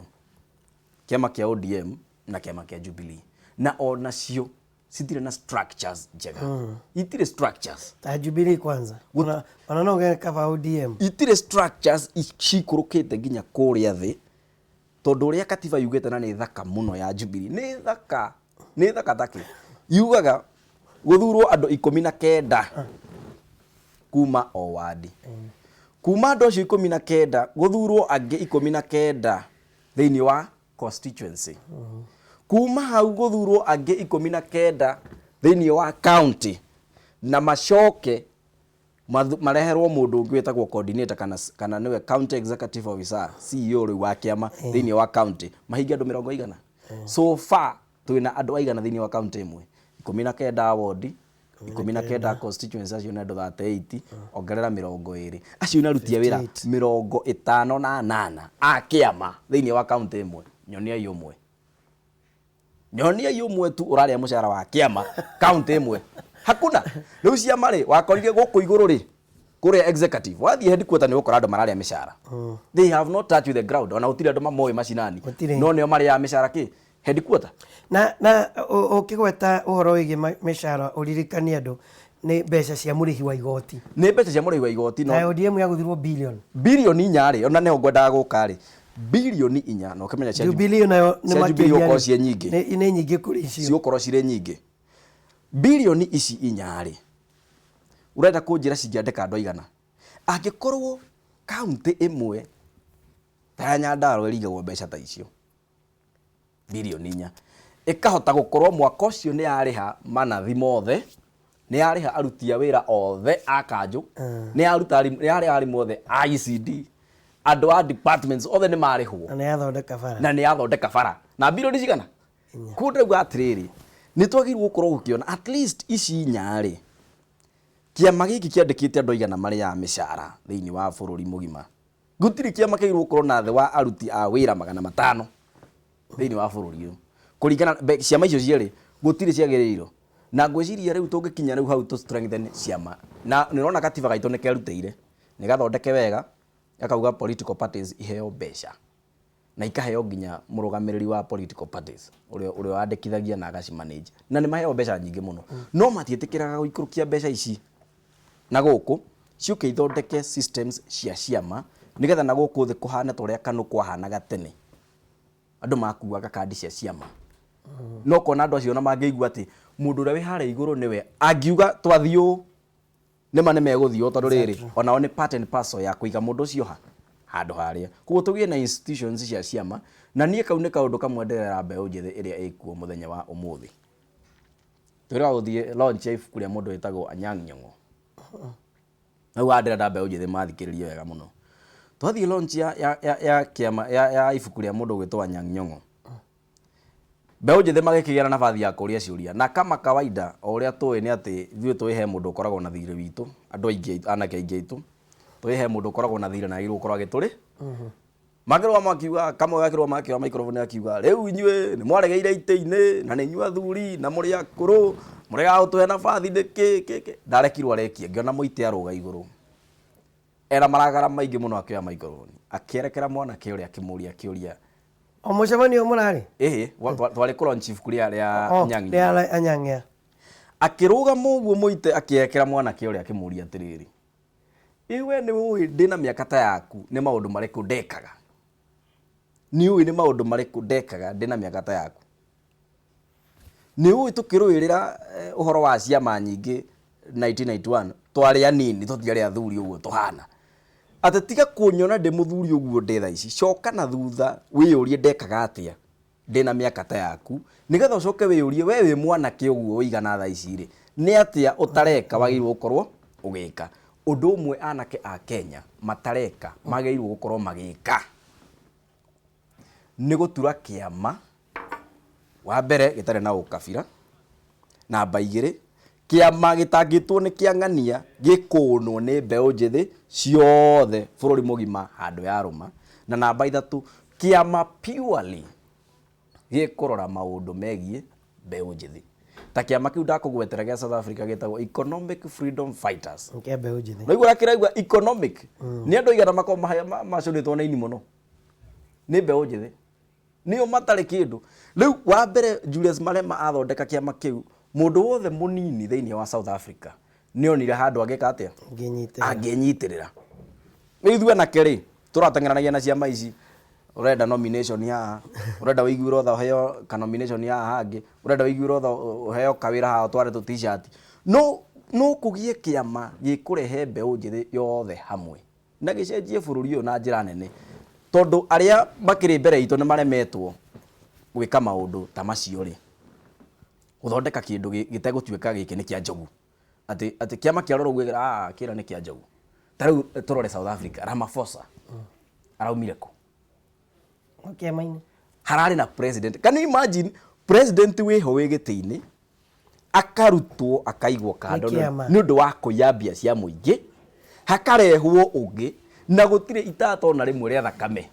Speaker 2: kĩama kĩa ODM na kĩama kĩa Jubilee. Na onacio citirĩ na structures njega. Itirĩ structures.
Speaker 1: Ta Jubilee kwanza. Ona no ũgere cover ODM.
Speaker 2: Itirĩ structures cikũrũkĩte nginya kũrĩa thĩ, tondũ ũrĩa katiba yugĩte na nĩ thaka mũno ya Jubilee, nĩ thaka, nĩ thaka take. Yugaga gũthurwo andũ 19 kuma o wadi. Kuma andũ acio 19 gũthurwo angĩ 19 thĩinĩ wa constituency. Kuma hau gũthurwo angĩ 19 thĩinĩ wa county, na macoke mareherwo mũndũ ũngĩ wĩtagwo coordinator kana nĩwe county executive officer, CEO rĩu wa kĩama thĩinĩ wa county, mahinge andũ mĩrongo igana. So far twĩna andũ aigana thĩinĩ wa county ĩmwe? 19 ward, 19 constituency, acio nĩ andũ 38, ongerera 20, acio nĩ aruti a wĩra 58 a kĩama thĩinĩ wa county ĩmwe. Nyoniai ũmwe, nyoniai ũmwe tu ũrarĩa mũcara wa kĩama county ĩmwe. Hakuna. Rĩu ciama rĩ, wakorire gũkũ igũrũ rĩ, kũrĩa executive, wathiĩ headquarter nĩ ũgũkora andũ mararĩa mĩcara. They have not touched the ground. Ona gũtirĩ andũ mamoĩ macinani.
Speaker 1: Gũtirĩ.
Speaker 2: No nĩo marĩaga mĩcara kĩ headquarter.
Speaker 1: Na ũkĩgweta ũhoro wĩgiĩ mĩcara, ũririkanie andũ nĩ mbeca cia mũrĩhi wa igoti.
Speaker 2: Nĩ mbeca cia mũrĩhi wa igoti.
Speaker 1: No na ODM yagũthirwo billion.
Speaker 2: Bilioni 4 rĩ, ona nĩho ngwendaga gũka rĩ, bilioni 4, na ũkĩmenya cia
Speaker 1: Jubilee nayo nĩ
Speaker 2: cia Jubilee
Speaker 1: makĩria
Speaker 2: gũkorwo
Speaker 1: rĩ,
Speaker 2: ciĩ nyingĩ.
Speaker 1: Nĩ nyingĩ kũrĩ icio.
Speaker 2: Cigũkorwo cirĩ nyingĩ. Bilioni ici 4 rĩ, ũrenda kũnjĩra cingĩandĩka andũ aigana? Angĩkorwo kaunti ĩmwe ta ya Nyandarua ĩrigagwo mbeca ta icio bilioni 4, ĩkahota gũkorwo mwaka ũcio nĩ yarĩha manathi mothe, nĩ yarĩha aruti a wĩra othe a kanjũ, nĩ yaruta nĩ yarĩha arimũ othe a ECD, andũ a departments othe nĩ marĩhwo.
Speaker 1: Na nĩ yathondeka bara.
Speaker 2: Na nĩ yathondeka bara na bilioni cigana? Koguo ndĩrauga atĩrĩrĩ, nĩ twagĩrĩirwo gũkorwo gũkĩona at least ici 4 rĩ, kĩama gĩkĩ kĩandĩkĩte andũ aigana marĩaga mĩcara thĩinĩ wa bũrũri mũgima? Gũtirĩ kĩama kĩagĩrĩirwo gũkorwo na thĩ wa aruti a wĩra 500 thĩinĩ wa bũrũri ũyũ. Kũringana ciama icio cierĩ gũtirĩ ciagĩrĩirwo. Na ngwĩciria rĩu tũngĩkinya rĩu hau tũ strengthen ciama. Na nĩ ũrona katiba gaitũ nĩ kerutĩire, nĩ gathondeke wega, gakauga political parties iheo mbeca. Na ikaheo nginya mũrũgamĩrĩri wa political parties ũrĩa wandĩkithagia na agaci manage. Na nĩ maheo mbeca nyingĩ mũno. No matiĩtĩkĩraga gũikũrũkia mbeca ici na gũkũ ciũke ithondeke systems cia ciama, nĩgetha na gũkũ thĩ kũhane ta ũrĩa KANU kwahanaga tene. Andũ makuaga kandi cia ciama. No kona andũ acio ona mangĩigua atĩ mũndũ ũrĩa wĩ harĩa igũrũ nĩwe angiuga twathiĩ ũũ, nĩma nĩ megũthiĩ ũũ, tondũ rĩrĩ onao nĩ part and parcel ya kũiga mũndũ ũcio ha handũ harĩa. Koguo tũgĩe na institutions cia ciama, na niĩ kau nĩ kaũndũ kamwe ndĩrera mbeũ njĩthĩ ĩrĩa ĩkuo mũthenya wa ũmũthĩ. Twĩrĩga gũthiĩ launch ya ibuku rĩa mũndũ wĩtagwo Anyang' Nyong'o. Hau haha ndĩrenda mbeũ njĩthĩ mathikĩrĩrie wega mũno. Twathiĩ launch ya kĩama ya ibuku rĩa mũndũ ũgwĩtwo Anyang' Nyong'o. Mbeũ njĩthĩ magĩkĩgĩa na nabathi ya kũria ciũria. Na kama kawaida, o ũrĩa tũĩ nĩ atĩ ithuĩ tũĩ he mũndũ ũkoragwo na thirĩ witũ, andũ aingĩ, anake aingĩ aitũ, tũĩ he mũndũ ũkoragwo na thirĩ na agĩrĩirwo gũkorwo agĩtũrĩ. Makĩrũgama makiuga, kamwe gakĩrũgama gakĩoya microphone akiuga, rĩu inyuĩ nĩ mwaregeire itĩ-inĩ na nĩ inyuĩ athuri na mũrĩ akũrũ, mũregaga gũtũhe nabathi nĩkĩ kĩ kĩ. Ndarekirwo arekie, ngĩona mũitĩ arũga igũrũ. Ena maragara maingĩ mũno akĩoya microphone akĩerekera mwanake ũrĩa akĩmũria kĩũria.
Speaker 1: O mũcemanio mũrarĩ?
Speaker 2: Ĩhĩ, twarĩ kũ launch ibuku rĩa
Speaker 1: Oh,
Speaker 2: Anyang'
Speaker 1: rĩa Anyang'ĩa.
Speaker 2: Akĩrũgama ũguo Mũite akĩerekera mwanake ũrĩa akĩmũria atĩrĩrĩ, ĩ we nĩ ũĩ ndĩna mĩaka ta yaku nĩ maũndũ marĩkũ ndekaga? Nĩ ũĩ nĩ maũndũ marĩkũ ndekaga ndĩna mĩaka ta yaku? Nĩ ũĩ tũkĩrũĩrĩra ũhoro wa ciama nyingĩ 1991 twarĩ anini tũtiarĩ athuri ũguo tũhana. Atĩ tiga kũnyona ndĩ mũthuri ũguo ndĩ thaa ici, coka na thutha wĩyũrie ndekaga atĩa ndĩna mĩaka ta yaku, nĩgetha ũcoke wĩyũrie we wĩ mwanake ũguo ũigana thaa ici rĩ, nĩ atĩa ũtareka wagĩrĩirwo gũkorwo ũgĩka. Ũndũ ũmwe anake a Kenya matareka magĩrĩirwo gũkorwo magĩka nĩ gũtura kĩama wa mbere gĩtarĩ na ũkabira, namba igĩrĩ kĩama gĩtangĩtwo nĩ kĩang'ania gĩkũnwo nĩ mbeũ njĩthĩ ciothe bũrũri mũgima handũ yarũma, na namba ithatũ kĩama purely gĩkũrora maũndũ megiĩ mbeũ njĩthĩ. Ta kĩama kĩu ndakũgwetera gĩa South Africa gĩtagwo Economic Freedom Fighters.
Speaker 1: Kĩa mbeũ njĩthĩ.
Speaker 2: Naigua ũrĩa kĩraigua economic nĩ andũ aigana makoragwo macũnĩtwo na ini mũno nĩ mbeũ njĩthĩ, nĩo matarĩ kĩndũ. Rĩu wa mbere Julius Malema athondeka kĩama kĩu, mũndũ wothe mũnini thĩinĩ wa South Africa nĩonire handũ angĩka atĩa?
Speaker 1: Angĩnyitĩrĩra.
Speaker 2: Angĩnyitĩrĩra. Rĩu ithuĩ anake rĩ, tũrateng'eranagia na ciama ici, ũrenda nomination haha, ũrenda ũiguĩrwo tha ũheo ka nomination haha hangĩ, ũrenda ũiguĩrwo tha ũheo kawĩra haha ũtware tũ t-shirt. No no kũgĩe kĩama gĩkũrehe mbeũ njĩthĩ yothe hamwe na gĩcenjie bũrũri ũyũ na njĩra nene, tondũ arĩa makĩrĩ mbere itũ nĩ maremetwo gwĩka maũndũ ta macio rĩ, gũthondeka kĩndũ gĩtegũtuĩka gĩkĩ nĩ kĩa Njogu. Atĩ atĩ kĩama kĩa rora ũguo ah kĩra nĩ kĩa Njogu. Ta rĩu tũrore South Africa, Ramaphosa araumire kũ?
Speaker 1: Kĩama-inĩ.
Speaker 2: Hararĩ na president. Can you imagine president wĩho wĩ gĩtĩ-inĩ akarutwo akaigwo kando
Speaker 1: Nĩ kĩama.
Speaker 2: nĩ ũndũ wa kũiya mbia cia mũingĩ, hakarehwo ũngĩ na gũtirĩ itata ona rĩmwe rĩa thakame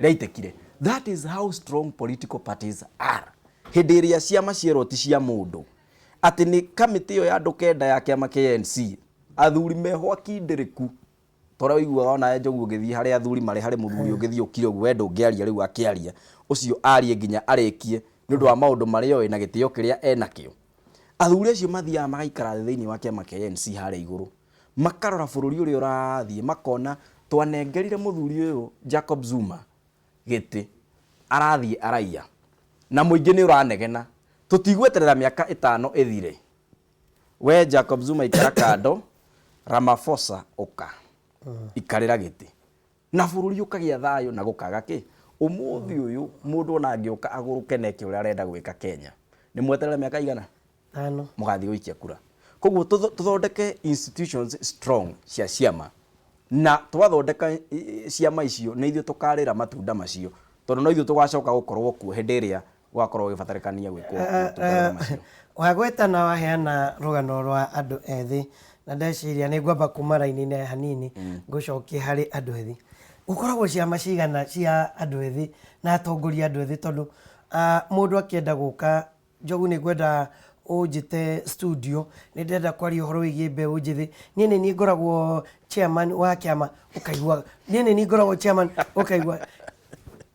Speaker 2: rĩaitĩkire. That is how strong political parties are. Hĩndĩ ĩrĩa ciama cierwo ti cia mũndũ, atĩ nĩ kamĩtĩ ĩyo ya andũ kenda ya kĩama kĩa ANC, athuri meho akindĩrĩku, ta ũrĩa ũiguaga onawe Njogu ũgĩthiĩ harĩa athuri marĩ, harĩ mũthuri ũngĩthiĩ ũkire ũguo we ndũngĩaria rĩu akĩaria, ũcio arie nginya arĩkie nĩ ũndũ wa maũndũ marĩa oĩ na gĩtĩo kĩrĩa enakĩo. Athuri acio mathiaga magaikara thĩ thĩinĩ wa kĩama kĩa ANC harĩa igũrũ, makarora bũrũri ũrĩa ũrathiĩ, makona twanengerire mũthuri ũyũ Jacob Zuma gĩtĩ, arathiĩ araiya, na mũingĩ nĩ ũranegena, tũtigweterera mĩaka ĩtano ĩthire. We Jacob Zuma ikara kando, Ramaphosa ũka, ikarĩra gĩtĩ. Na bũrũri ũkagĩa thayũ na gũkaga kĩ? Ũmũthĩ ũyũ mũndũ ona angĩũka agũrũke na eke ũrĩa arenda gwĩka Kenya, nĩ mweterere mĩaka igana?
Speaker 1: Tano.
Speaker 2: Mũgathiĩ gũikia kura. Koguo tũthondeke institutions strong cia ciama, na twathondeka ciama icio nĩ ithuĩ tũkarĩra matunda macio, tondũ no ithuĩ tũgacoka gũkorwo kuo hĩndĩ ĩrĩa gũgakorwo gũgĩbatarĩkania gwĩkwo motungata macio.
Speaker 1: Wagweta na waheana rũgano rwa andũ ethĩ, na ndeciria nĩ ngwamba kuma raini-inĩ hanini ngũcokie harĩ andũ ethĩ. Gũkoragwo ciama cigana cia andũ ethĩ na atongoria andũ ethĩ, tondũ mũndũ akĩenda gũka Njogu nĩ ngwenda ũnjĩte studio, nĩ ndĩrenda kwaria ũhoro wĩgiĩ mbeũ njĩthĩ. Niĩ nĩ niĩ ngoragwo chairman wa kĩama, ũkaigua niĩ nĩ niĩ ngoragwo chairman, ũkaigua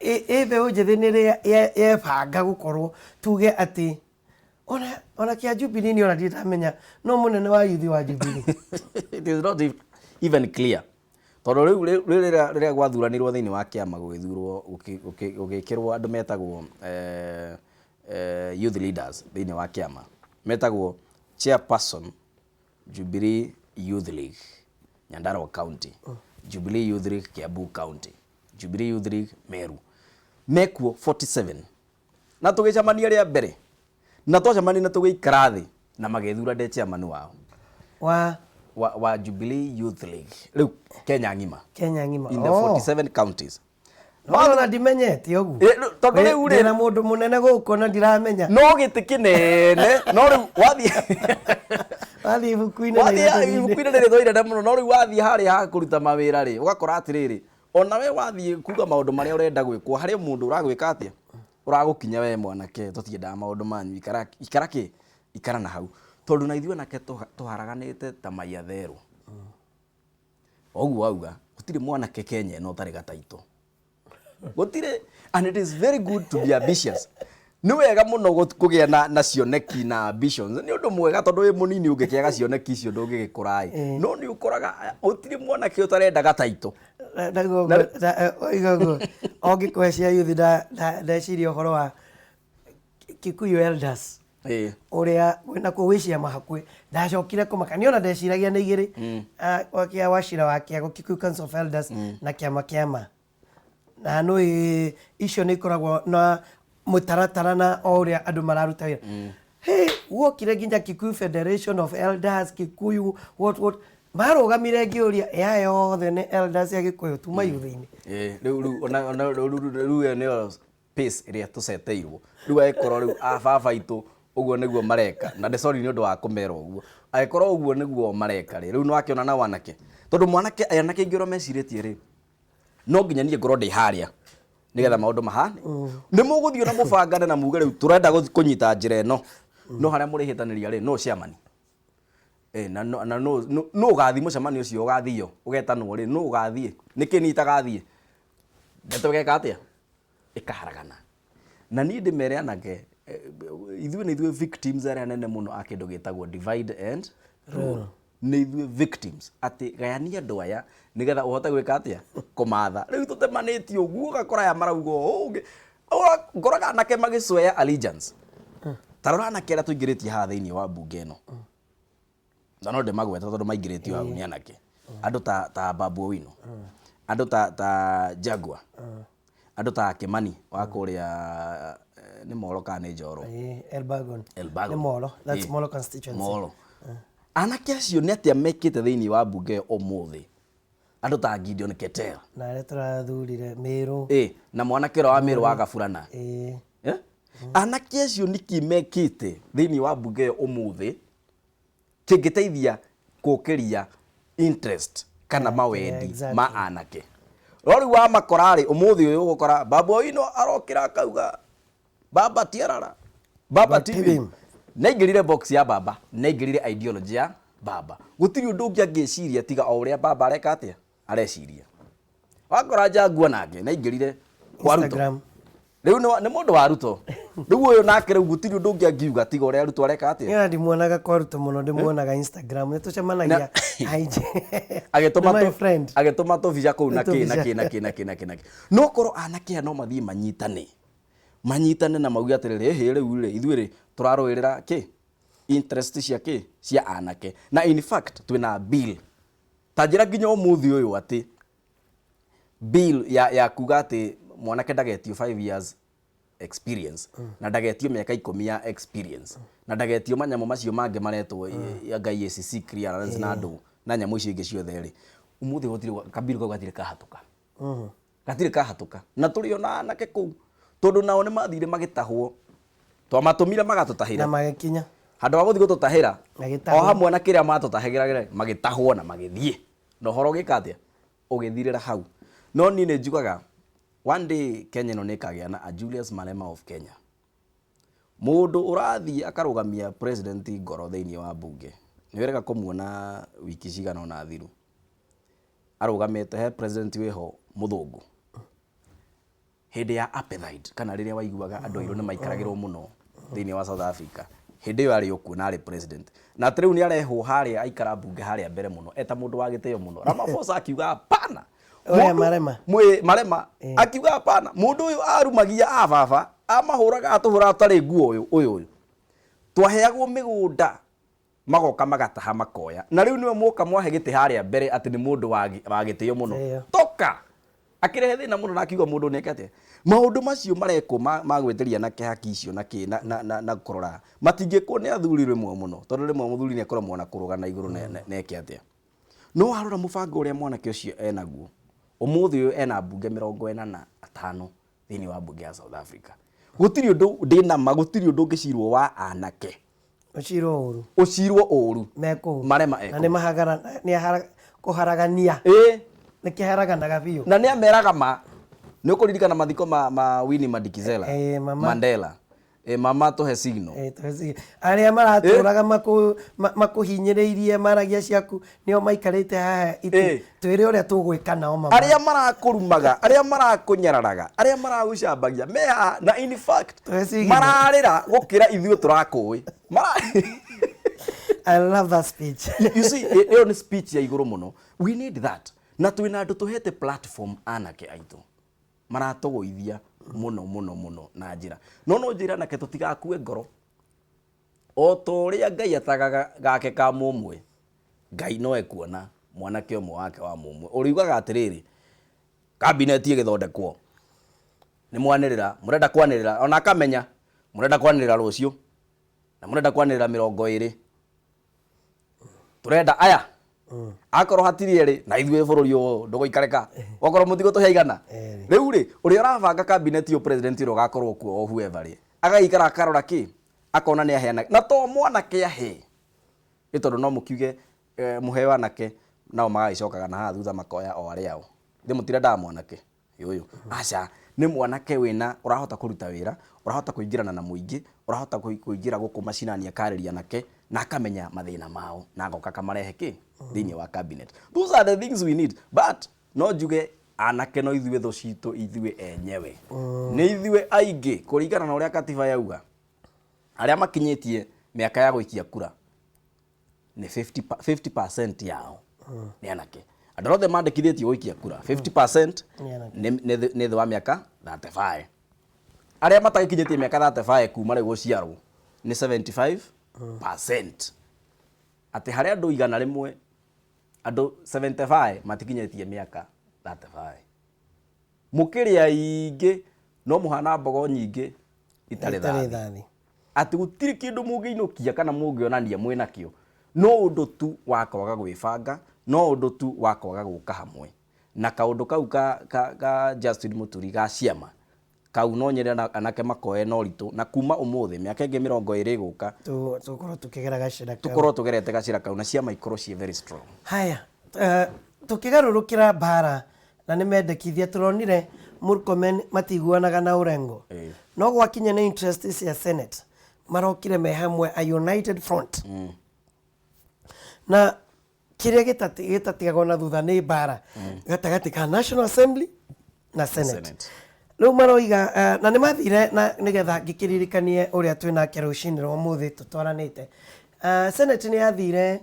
Speaker 1: ĩ mbeũ njĩthĩ nĩ rĩ yebanga gũkorwo tuge atĩ ona kĩa Jubilee niĩ ona ndirĩ ndamenya no mũnene wa youth wa Jubilee.
Speaker 2: It is not even clear. Tondũ rĩu rĩrĩa rĩrĩa gwathuranirwo thĩinĩ wa kĩama gũgĩthurwo gũgĩkĩrwo andũ metagwo youth leaders thĩinĩ wa kĩama metagwo chairperson Jubilee Youth League Nyandarua County, Jubilee Youth League Kiambu County, Jubilee Youth League Meru, mekuo 47 na tũgĩcemania rĩa mbere na twacemania na tũgĩikara thĩ na magĩthura ndĩ chairman wao wa Jubilee Youth League rĩu Kenya ng'ima.
Speaker 1: Kenya ng'ima.
Speaker 2: In the 47 counties.
Speaker 1: No ona ndimenyete ũguo.
Speaker 2: Tondũ rĩu rĩ
Speaker 1: ndĩna mũndũ mũnene gũkũ na ndiramenya.
Speaker 2: No gĩtĩ kĩnene, no rĩu wathiĩ
Speaker 1: wathiĩ ibuku-inĩ na
Speaker 2: wathiĩ
Speaker 1: iratathi-inĩ.
Speaker 2: Ibuku-inĩ nĩ rĩtwa inene mũno, no rĩu wathiĩ harĩa ha kũruta mawĩra rĩ, ũgakora atĩrĩrĩ, ona we wathiĩ kuga maũndũ marĩa ũrenda gwĩkwo, harĩ mũndũ ũragwĩka atĩa? Ũragũkinya we mwanake, tũtiendaga maũndũ manyu, ikara ikara kĩ? Ikara na hau. Tondũ na ithuĩ anake tũharaganĩte ta mai atherũ. Oguo wauga gũtirĩ mwanake Kenya ĩno ũtarĩ gataitũ, gũtirĩ. And it is very good to be ambitious. Nĩ wega mũno kũgĩa na cioneki na ambitions. Nĩ ũndũ mwega, tondũ wĩ mũnini ũngĩkĩaga cioneki icio ndũngĩgĩkũra ĩ. No nĩ ũkoraga gũtirĩ mwanake ũtarenda gataitũ.
Speaker 1: Naguo oiga ũguo, o ngĩkũhe cia youth, ndeciria ũhoro wa Kikuyu elders, ũrĩa nakuo gwĩ ciama hakuhĩ. Ndacokire kũmaka niĩ ona ndeciragia nĩ igĩrĩ. Ah, wa kĩa Wachira wa Kĩago, Kikuyu Council of Elders, na kĩama kĩa ma na nĩ icio nĩ ikoragwo na mũtaratara na o ũrĩa andũ mararuta wĩra. Hey, wokire nginya Kikuyu Federation of Elders, Kikuyu what what, marũgamire ngĩũria ya yothe nĩ elders ya Gĩkũyũ tuma youth-inĩ.
Speaker 2: Rĩu ona rĩu ĩyo nĩyo pace ĩrĩa tũceteirwo rĩu. Angĩkorwo rĩu a baba aitũ ũguo nĩguo mareka, na ndĩ sorry nĩ ũndũ wa kũmera ũguo, angĩkorwo ũguo nĩguo mareka rĩ, rĩu nĩ wakĩona na wanake, tondũ mwanake, anake aingĩ ũrĩa mecirĩtie rĩ, no nginya niĩ ngorwo ndĩ harĩa nĩgetha maũndũ mahane. Nĩ mũgũthiĩ na mũbangane na muge rĩu tũrenda kũnyita njĩra ĩno, no harĩa mũrĩhĩtanĩria rĩ, no chairman. Na no ũgathiĩ mũcemanio ũcio, ũgathio ũgetanwo rĩ, no ũgathiĩ nĩkĩ niĩ itagathiĩ? Ndeto ĩgeka atĩa? Ĩkaharagana. Na niĩ ndĩmere anake, ithuĩ nĩ ithuĩ victims arĩa nene mũno a kĩndũ gĩtagwo divide and rule. Nĩ ithuĩ victims, atĩ gayania andũ aya nĩgetha ũhote gwĩka atĩa? Kũmatha. Rĩu tũtemanĩtie ũguo, ũgakora aya marauga ũũ ũngĩ. Ngoraga anake magĩcweya allegiance. Ta rora anake arĩa tũingĩrĩtie haha thĩinĩ wa mbunge ĩno, na no ndĩmagweta tondũ maingĩrĩtio hau nĩ anake, andũ ta Babu Owino, andũ ta Jaguar, andũ ta Kimani wa kũrĩa, nĩ Molo kana nĩ Njoro?
Speaker 1: Elbagon.
Speaker 2: Elbagon.
Speaker 1: Nĩ Molo. That's Molo constituency.
Speaker 2: Molo. Anake acio nĩ atĩa mekĩte thĩinĩ wa mbunge ĩyo ũmũthĩ? Andũ ta Gideon Keter.
Speaker 1: Na arĩa tũrathurire Mĩrũ.
Speaker 2: Na mwanake ũrĩa wa Mĩrũ wa Gaburana. Eh? Anake acio nĩkĩ mekĩte thĩinĩ wa mbunge ĩyo ũmũthĩ kĩngĩteithia kũkĩria interest kana mawendi ma anake? No rĩu wamakora rĩ, ũmũthĩ ũyũ ũgũkora Babu Owino arokĩra akauga baba tiarara baba
Speaker 1: TV.
Speaker 2: TV naingĩrire box ya baba, naingĩrire ideology ya baba, gũtirĩ ũndũ ũngĩ angĩciria tiga o ũrĩa baba areka atĩa, areciria. Wakora Jaguar nake naingĩrire kwa Ruto.
Speaker 1: Instagram.
Speaker 2: Rĩu nĩ mũndũ wa Ruto rĩu ũyũ nake, rĩu gũtirĩ ũndũ ũngĩ angiuga tiga ũrĩa Ruto areka atĩa.
Speaker 1: Niĩ ndimuonaga kwa Ruto mũno, ndĩmuonaga Instagram. Nĩ tũcemanagia IG.
Speaker 2: Agĩtũma
Speaker 1: Nĩ my friend.
Speaker 2: Agĩtũma tũbica kũu na kĩ na
Speaker 1: Tũbica.
Speaker 2: kĩ na kĩ na kĩ na kĩ na kĩ. No korwo anake aya no mathiĩ manyitane na mauge atĩrĩrĩ, ĩhĩ, rĩu rĩ, ithuĩ rĩ, tũrarũĩrĩra kĩ, interest cia kĩ, cia anake. Na in fact twĩna bill, ta njĩra nginya ũmũthĩ ũyũ atĩ bill ya kuga atĩ mwanake ndagetio 5 years experience, na ndagetio mĩaka 10 ya experience, na ndagetio manyamũ macio mangĩ maretwo ya ngai ACC clearance na andũ na nyamũ icio ingĩ ciothe rĩ, ũmũthĩ gũtirĩ kabiru kau, gatirĩ kahatũka, gatirĩ kahatũka. Na tũrĩ ona anake kũu, tondũ nao nĩ mathire magĩtahwo, twamatũmire magatũtahĩre.
Speaker 1: Na magĩkinya.
Speaker 2: Handũ ha gũthiĩ gũtũtahĩra,
Speaker 1: Magĩtahwo.
Speaker 2: o hamwe na kĩrĩa matũtahagĩra, magĩtahwo na magĩthiĩ, na ũhoro ũgĩka atĩa? Ũgĩthirĩra hau. No niĩ nĩ njugaga one day Kenya ĩno nĩ ĩkagĩa na a Julius Malema of Kenya, mũndũ ũrathiĩ akarũgamia president ngoro thĩinĩ wa mbunge. Nĩ wĩrega kũmuona wiki cigana ũna thiru arũgamĩte he president wĩho mũthũngũ hĩndĩ ya apartheid, kana rĩrĩa waiguaga andũ airũ nĩ maikaragĩrwo mũno thĩinĩ wa South Africa. Hĩndĩ ĩyo arĩ okuo na arĩ president, na atĩ rĩu nĩ arehwo harĩa aikara mbunge harĩa mbere mũno eta mũndũ wa gĩtĩo mũno. Ramaphosa akiuga hapana.
Speaker 1: Ũrĩa Malema.
Speaker 2: Malema akiuga hapana, mũndũ ũyũ arumagia a baba, amahũraga, atũhũraga tũtarĩ nguo, ũyũ twaheagwo mĩgũnda magoka magataha makoya, na rĩu nĩwe mwoka mwahe gĩtĩ harĩa mbere atĩ nĩ mũndũ wa gĩtĩo mũno.
Speaker 1: Gĩtĩo.
Speaker 2: Toka akĩrehe thĩna mũno na akiuga mũndũ nĩeke atĩa. Maũndũ macio marekwo ma gwĩtĩria anake haki icio na kĩ na kũrora matingĩkwo nĩ athuri rĩmwe mũno, tondũ rĩmwe mũthuri nĩ akũremwo na kũrũga na igũrũ na eke atĩa. No warora mũbango ũrĩa mwanake ũcio enaguo ũmũthĩ ũyũ, ena mbunge 45 thĩinĩ wa mbunge ya South Africa. Gũtirĩ ũndũ ndĩnama, gũtirĩ ũndũ ũngĩcirwo wa anake
Speaker 1: Ũcirwo ũru.
Speaker 2: Ũcirwo ũru.
Speaker 1: Me kũu.
Speaker 2: Marema
Speaker 1: Na
Speaker 2: ekũu.
Speaker 1: nĩ mahagara nĩ kũharagania. Nĩ kĩharaganaga biũ.
Speaker 2: Na nĩ ameraga ma nĩ ũkũririkana mathiko ma Winnie Madikizela
Speaker 1: Mama.
Speaker 2: Mandela. Ĩ mama tũhe signal.
Speaker 1: Eh, arĩa maratũraga makũhinyĩrĩirie maragia ciaku nĩo maikarĩte haha itĩ twĩre ũrĩa tũgwĩka nao mama.
Speaker 2: Arĩa marakũrumaga, arĩa marakũnyararaga, arĩa maragũcambagia me haha na in fact
Speaker 1: Tũhe signal.
Speaker 2: Mararĩra gũkĩra ithuĩ tũrakũĩ.
Speaker 1: I love that speech.
Speaker 2: You see, ĩyo nĩ speech ya igũrũ mũno. We need that. Na twĩna andũ tũhete platform anake aitũ. Maratũgũithia mũno mũno mũno na njĩra. No no njĩra anake tũtigakue ngoro. O ta ũrĩa Ngai atagaga gake ka mũmwe, Ngai no ekuona mwanake ũmwe wake wa mũmwe. Ũriugaga atĩrĩrĩ, cabinet ĩgĩthondekwo, nĩ mwanĩrĩra, mũrenda kwanĩrĩra, ona akamenya, mũrenda kwanĩrĩra rũciũ, na mũrenda kwanĩrĩra 20. Tũrenda aya, akorwo hatirĩ erĩ, na ithuĩ bũrũri ũyũ ndũgũikarĩka, okorwo mũtigũtũhe igana. Rĩu rĩ, ũrĩa ũrabanga cabinet ũyũ president ũrĩa ũgakorwo kuo o whoever rĩ, agaikara akarora kĩ, akona nĩ aheana, na to mwanake ahe, nĩ tondũ no mũkiuge mũheo anake, nao magagĩcokaga na haha thutha makoya o arĩa ao. Ithuĩ mũtirendaga mwanake ũyũ. Aca, nĩ mwanake wĩna, ũrahota kũruta wĩra, ũrahota kũingĩrana na mũingĩ, ũrahota kũingĩra gũkũ macinani akarĩria anake, na akamenya mathĩna mao, na agoka akamarehe kĩ? Thĩinĩ wa cabinet. Those are the things we need. But, no njuge anake no ithuĩ thũ citũ ithuĩ enyewe. Nĩ ithuĩ aingĩ, kũringana na ũrĩa katiba yauga, arĩa makinyĩtie mĩaka ya gũikia kura, nĩ 50% yao nĩ anake. Andũ othe mandĩkithĩtio gũikia kura 50%
Speaker 1: Nĩ anake.
Speaker 2: Nĩ thĩ wa mĩaka 35. Arĩa matagĩkinyĩtie mĩaka 35 kuma rĩu gũciarwo nĩ 75%. Atĩ harĩ andũ 100, andũ 75 matikinyĩtie mĩaka 35. Mũkĩrĩ aingĩ no mũhana mbogo nyingĩ itarĩ
Speaker 1: Itarĩ
Speaker 2: thathi.
Speaker 1: Thathi.
Speaker 2: Atĩ gũtirĩ kĩndũ mũngĩinũkia kana mũngĩonania mwĩnakĩo, no ũndũ tu wa kwaga gwĩbanga, no ũndũ tu wa kwaga gũka hamwe. Na kaũndũ kau ka Justin Muturi ga ciama, kau no nyende anake makoe na ũritũ, na kuma ũmũthĩ, mĩaka ĩngĩ 20 ĩgũka,
Speaker 1: Tũkorwo tũkĩgera gacĩra kau.
Speaker 2: Tũkorwo tũgerete gacĩra kau na ciama ikorwo ciĩ very strong.
Speaker 1: Haya, tũkĩgarũrũkĩra mbara na nĩ mendekithia tũronire Murkomen matiguanaga na Orengo. No gwakinya nĩ interest cia Senate marokire me hamwe a united front. Na kĩrĩa gĩtatigagwo na thutha nĩ mbara gatagatĩ ka National Assembly na Senate.
Speaker 2: Senate.
Speaker 1: Rĩu maroiga na nĩ mathire na nĩgetha ngĩkĩririkanie ũrĩa twĩ nake rũcinĩ rwa ũmũthĩ tũtwaranĩte. Senate nĩ yathire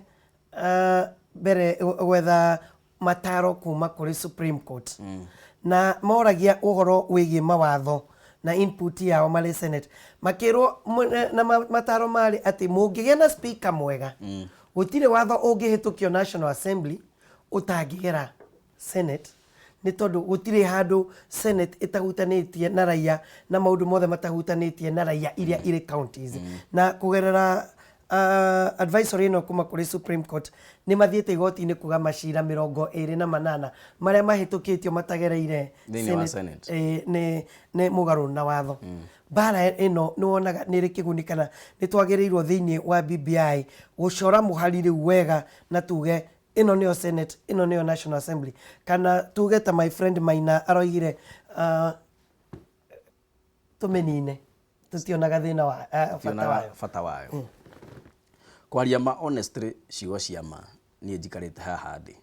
Speaker 1: mbere gwetha mataro kuma kũrĩ Supreme Court na moragia ũhoro wĩgiĩ mawatho na input yao marĩ Senate makĩrwo na mataro marĩ atĩ mũngĩgĩa na speaker mwega gũtirĩ watho ũngĩhĩtũkio National Assembly ũtangĩgera Senate nĩ tondũ gũtirĩ handũ Senate ĩtahutanĩtie na raia na maũndũ mothe matahutanĩtie na raia iria irĩ counties na kũgerera advisory ĩno kuma kũrĩ Supreme Court nĩ mathiĩte igoti-inĩ kuga macira 28 marĩa mahĩtũkĩtio matagereire
Speaker 2: Thĩinĩ wa Senate.
Speaker 1: Nĩ mũgarũ na watho. Mbara ĩno nĩ wonaga nĩ ĩrĩ kĩguni kana nĩ twagĩrĩirwo thĩinĩ wa BBI gũcora mũhari rĩu wega na tuge ĩno nĩyo Senate, ĩno nĩyo National Assembly, kana tuge ta my friend Maina aroigire tũmĩnine tũtionaga thĩna wa bata
Speaker 2: Tionaga
Speaker 1: wayo.
Speaker 2: Bata wayo. Kwaria ma, honestly, ciugo cia ma, niĩ njikarĩte haha ndĩ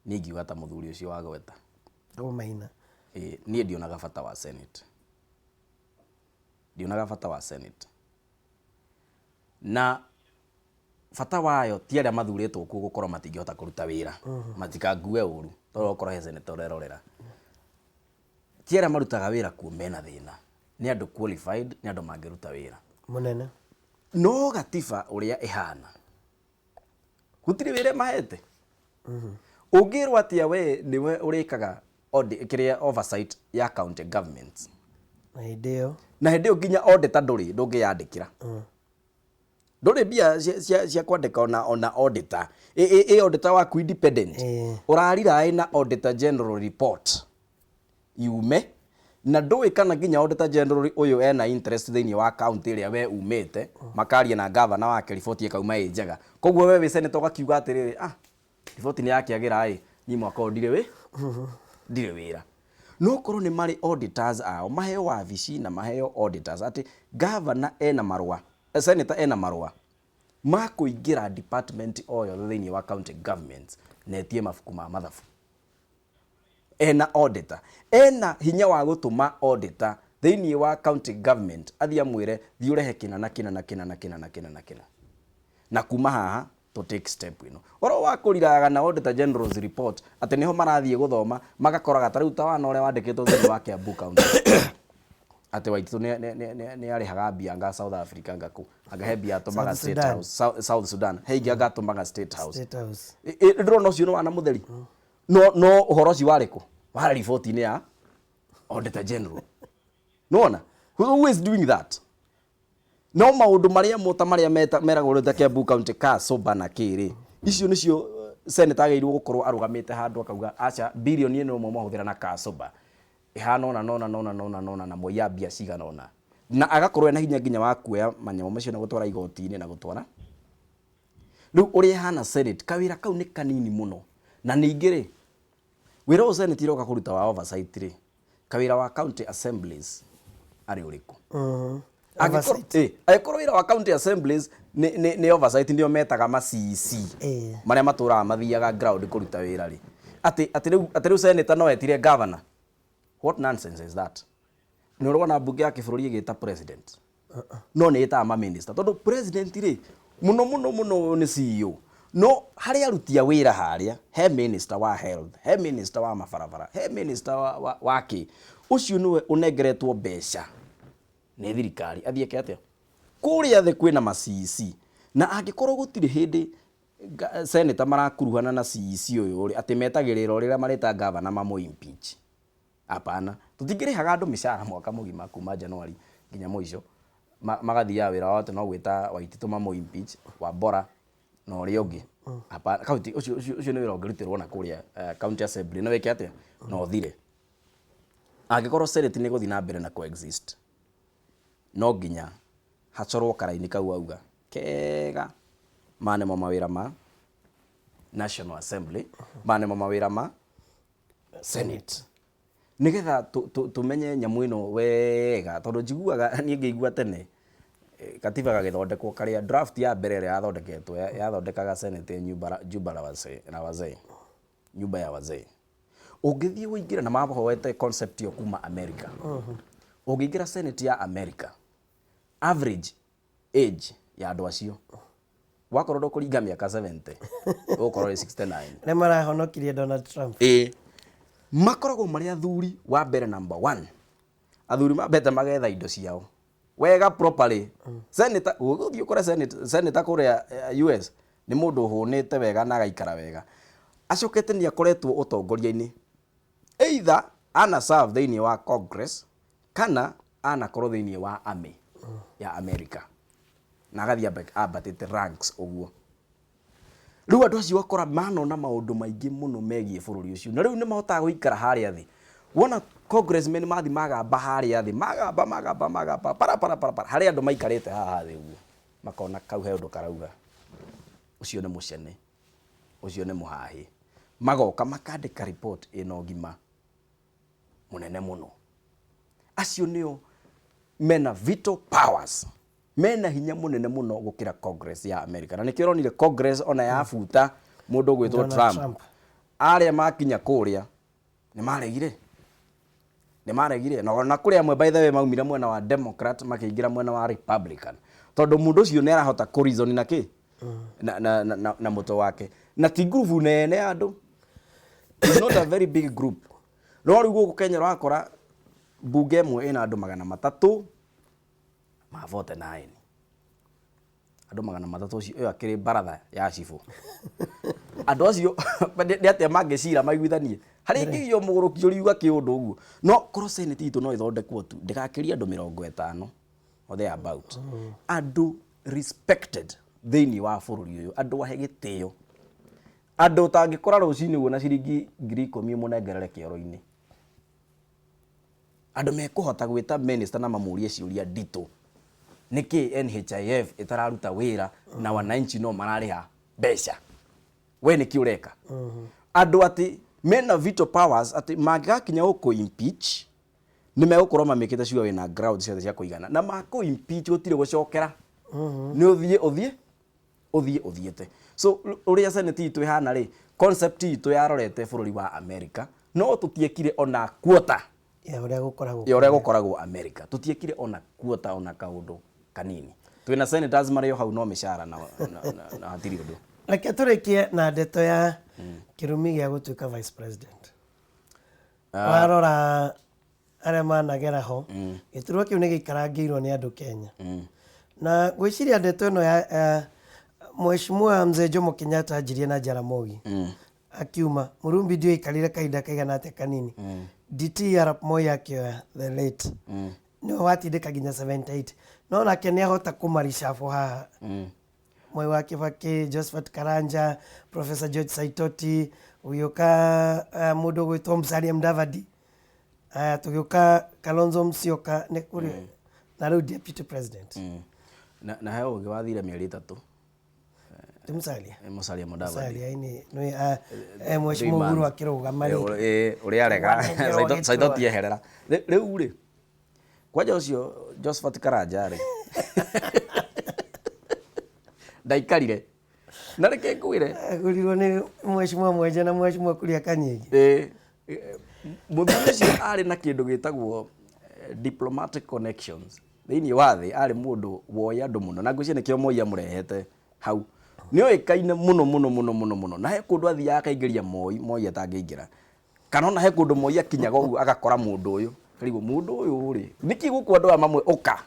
Speaker 2: niĩ ingiuga ta mũthuri ũcio wa gweta
Speaker 1: O Maina.
Speaker 2: Ĩ, niĩ ndionaga bata wa Senate, ndionaga bata wa Senate na bata wayo ti arĩa mathurĩtwo kuo gũkorwo matingĩhota kũruta wĩra, matikangue ũru tondũ okorwo he senator ũrerorera, ti arĩa marutaga wĩra kuo mena thĩna, nĩ andũ qualified, nĩ andũ mangĩruta wĩra
Speaker 1: mũnene.
Speaker 2: No gatiba ũrĩa ĩhana gũtirĩ wĩra ĩmahete. Ũngĩrwo atĩa we nĩwe ũrĩkaga kĩrĩa oversight ya county governments
Speaker 1: na hĩndĩ ĩyo
Speaker 2: na hĩndĩ ĩyo nginya auditor ndũrĩ ndũngĩyandĩkĩra, ndũrĩ mbia cia kwandĩka ona auditor ĩ auditor waku independent ũrariraĩ na auditor general report yume na ndũĩ kana nginya auditor general ũyũ ena interest thĩinĩ wa county ĩrĩa we umĩte, makaria na governor wake, riboti ĩkauma ĩ njega, koguo we wĩ senator ũgakiuga atĩrĩrĩ, ah, riboti nĩ yakĩagĩra ĩ, niĩ mwaka ũyũ ndirĩ wĩ ndirĩ wĩra. No korwo nĩ marĩ auditors ao, maheo wabici na maheo auditors atĩ governor ena marũa, senator ena marũa ma kũingĩra department o yothe thĩinĩ wa county governments na etie mabuku ma mathabu. Ena auditor, ena hinya wa gũtũma auditor thĩinĩ wa county government athiĩ amwĩre thiĩ ũrehe kĩna na kĩna na kĩna na kĩna na kĩna na kĩna, na kuma haha to take step ĩno. Ũhoro wa kũriraga na auditor general's report atĩ nĩho marathiĩ gũthoma magakoraga ta rĩu ta wana ũrĩa wandĩkĩtwo thĩinĩ wa Kiambu county atĩ Waititu nĩ arĩhaga mbia anga South Africa anga kũ, anga he mbia atũmaga
Speaker 1: South
Speaker 2: State
Speaker 1: Sudan.
Speaker 2: House, South Sudan, he ingĩ anga atũmaga State House.
Speaker 1: State House.
Speaker 2: Ndĩrona ũcio nĩ wana mũtheri. No ũhoro ũcio warĩ kũ? Warĩ riboti-inĩ ya Auditor General. Nĩwona? Who is doing that? No maũndũ marĩa mo ta marĩa meragwo rĩu ta Kiambu County ka soba na kĩ rĩ, icio nĩcio senator agĩrĩirwo gũkorwo arũgamĩte handũ akauga aca bilioni ĩno ĩmwe mwahũthĩra na kacoba ĩhana ũna na ũna na ũna na ũna na ũna na mwaiya mbia cigana ũna, na agakorwo ena hinya nginya wa kuoya manyamũ macio na gũtwara igoti-inĩ na gũtwara rĩu ũrĩa ĩhana Senate kawĩra kau nĩ kanini mũno. Na ningĩ rĩ, wĩra ũyũ Senate ĩroka kũruta wa oversight rĩ, kawĩra wa county assemblies arĩ ũrĩkũ? Angĩkorwo wĩra wa county assemblies nĩ oversight, nĩo metaga ma CEC marĩa matũraga mathiaga ground kũruta wĩra rĩ, atĩ rĩu senator no etire governor? What nonsense is that? Nĩ ũrona mbunge ya kĩbũrũri ĩgĩta president? No nĩ ĩtaga ma minister, tondũ president rĩ, mũno mũno mũno nĩ CEO, no harĩ aruti a wĩra harĩa he minister wa health, he minister wa mabarabara, he minister wa kĩ, ũcio nĩwe ũnengeretwo mbeca nĩ thirikari athiĩ eke atĩa kũrĩa thĩ. Kwĩna ma CEC, na angĩkorwo gũtirĩ hĩndĩ senator marakuruhana na CEC ũyũ rĩ, atĩ metagĩrĩra o rĩrĩa mareta governor mamũ impeach, hapana. Tũtingĩrĩhaga andũ mĩcara mwaka mũgima kuma January nginya mũico, magathiaga wĩra wao atĩ no gwĩta Waititu mamũ impeach, Wambora na ũrĩa ũngĩ. Hapana, county ũcio nĩ wĩra ũngĩrutĩrwo na kũrĩa county assembly na wĩke atĩa na ũthire. Angĩkorwo Senate nĩ ĩgũthiĩ na mbere na coexist, no nginya hacorwo karaini kau auga kega, maya nĩmo mawĩra ma National Assembly, maya nĩmo mawĩra ma Senate, nigetha tũmenye nyamũ ĩno wega, tondũ njiguaga niĩ ngĩigua tene katiba gagĩthondekwo, karĩa draft ya mbere ĩrĩa yathondeketwo yathondekaga Senate nyumba, jumba la wazee, la wazee, nyumba ya wazee. Ũngĩthiĩ ũingĩre na mahoete concept ĩyo kuma America. Ũngĩingĩra Senate ya America, average age ya andũ acio, wakorwo ndũkũringa mĩaka 70, ũgũkorwo wĩ 69.
Speaker 1: Nĩ marahonokirie Donald Trump.
Speaker 2: Ĩĩ, makoragwo marĩ athuri wa mbere, number one, athuri mambete magetha indo ciao wega properly. Senator, ũgũthiĩ ũkore senator kũrĩa US nĩ mũndũ ũhũnĩte wega na agaikara wega, acokete nĩ akoretwo ũtongoria-inĩ, either ana serve thĩinĩ wa Congress kana anakorwo thĩinĩ wa army ya America, na agathiĩ ambatĩte ranks ũguo. Rĩu andũ acio ũgakora manona maũndũ maingĩ mũno megiĩ bũrũri ũcio, na rĩu nĩ mahotaga gũikara harĩa thĩ. Wona congressmen mathi magamba harĩa thĩ, magamba magamba magamba para para para para, harĩ andũ maikarĩte haha thĩ ũguo makona kau he ũndũ karauga, ũcio nĩ mũcene, ũcio nĩ mũhahĩ, magoka makandĩka report ĩna ũgima mũnene mũno. Acio nĩo mena veto powers, mena hinya mũnene mũno gũkĩra Congress ya America, na nĩkĩo ũronire Congress ona yabuta mũndũ ũgwĩtwo
Speaker 1: Donald
Speaker 2: Trump,
Speaker 1: Trump.
Speaker 2: Arĩa makinya kũrĩa nĩ maregire na kũrĩ amwe, by the way, maumire mwena wa Democrat makĩingĩra mwena wa Republican, tondũ mũndũ ũcio nĩ arahota kũ reason na kĩ na mũtwe wake, na ti ngurubu nene ya andũ. It's not a very big group. No rĩu gũkũ Kenya ũrakora mbunge ĩmwe ĩna andũ 349, andũ 300. Ũcio ĩyo akĩrĩ baratha ya cibũ. Andũ acio nĩ atĩa mangĩcira maiguithanie harĩa ingĩgio mũgũrũki ũriuga kĩũndũ ũguo? No korwo Senate itũ no ĩthondekwo tu ndĩgakĩrie andũ 50 or there about, andũ respected thĩinĩ wa bũrũri ũyũ, andũ ahe gĩtĩo, andũ ũtangĩkora rũcinĩ ũguo na ciringi 10,000 ũmũnengerere kĩoro-inĩ, andũ mekũhota gwĩta minister na mamũrie ciũria nditũ, nĩkĩ NHIF ĩtararuta wĩra na wananchi no mararĩha mbeca, we nĩkĩ ũreka? Andũ atĩ Mena veto powers atĩ mangĩgakinya gũkũ impeach nĩ megũkorwo mamĩkĩte sure wĩna ground ciothe cia kũigana na makũ impeach gũtirĩ gũcokera, nĩ ũthiĩ ũthiĩ ũthiĩ ũthiĩte. So ũrĩa senate itũ ĩhana rĩ, concept itũ yarorete bũrũri wa America, no tũtiekire ona quarter
Speaker 1: ya ũrĩa gũkoragwo.
Speaker 2: Ya ũrĩa gũkoragwo America, tũtiekire ona quarter, ona kaũndũ kanini. Twĩna senators marĩ o hau no mĩcara na hatirĩ ũndũ.
Speaker 1: Reke tũrĩkie na ndeto ya kĩrumi gĩa gũtuĩka vice president. Warora arĩa managera ho, gĩturwa kĩu nĩ gĩikarangĩirwo nĩ andũ Kenya, na ngwĩciria ndeto ĩno ya Mheshimiwa Mzee Jomo Kenyatta anjirie na Jaramogi, akiuma Murumbi, ndio aikarire kahinda kaigana atĩa kanini, DT Arap Moi akĩoya, the late, nĩwe watindĩka nginya 78, no nake nĩ ahota kũmaricabwo haha, Mwai wa Kibaki, Josephat Karanja, Professor George Saitoti, ũgĩũka mũndũ ũgwĩtwo Musalia Mudavadi, tũgĩũka Kalonzo Musyoka, nĩ kũrĩ na rĩu deputy president.
Speaker 2: Na he ũngĩ wathire mĩeri 3.
Speaker 1: Ti Musalia?
Speaker 2: Musalia Mudavadi.
Speaker 1: Musalia ini nĩ Mheshimiwa Uhuru akĩrũgama rĩ.
Speaker 2: Ũrĩa arega.
Speaker 1: Wanengerwo gĩturwa.
Speaker 2: Saitoti eherera rĩu rĩ, kwanja ũcio Josephat Karanja rĩ, ndaikarire na reke ngwĩre.
Speaker 1: Agũrirwo nĩ Mheshimiwa Mwenje na Mheshimiwa Kuria Kanyingi.
Speaker 2: Mũthuri ũcio arĩ na kĩndũ gĩtagwo diplomatic connections thĩinĩ wa thĩ, arĩ mũndũ woĩ andũ mũno, na ngwĩciria nĩkĩo Moi amũrehete hau. Nĩ oĩkaine mũno mũno mũno mũno mũno, na he kũndũ athiaga akaingĩria Moi, Moi atangĩingĩra, kana ona he kũndũ Moi akinyaga ũguo agakora mũndũ ũyũ, karigwo mũndũ ũyũ rĩ, nĩkĩ gũkũ andũ aya mamwe ũka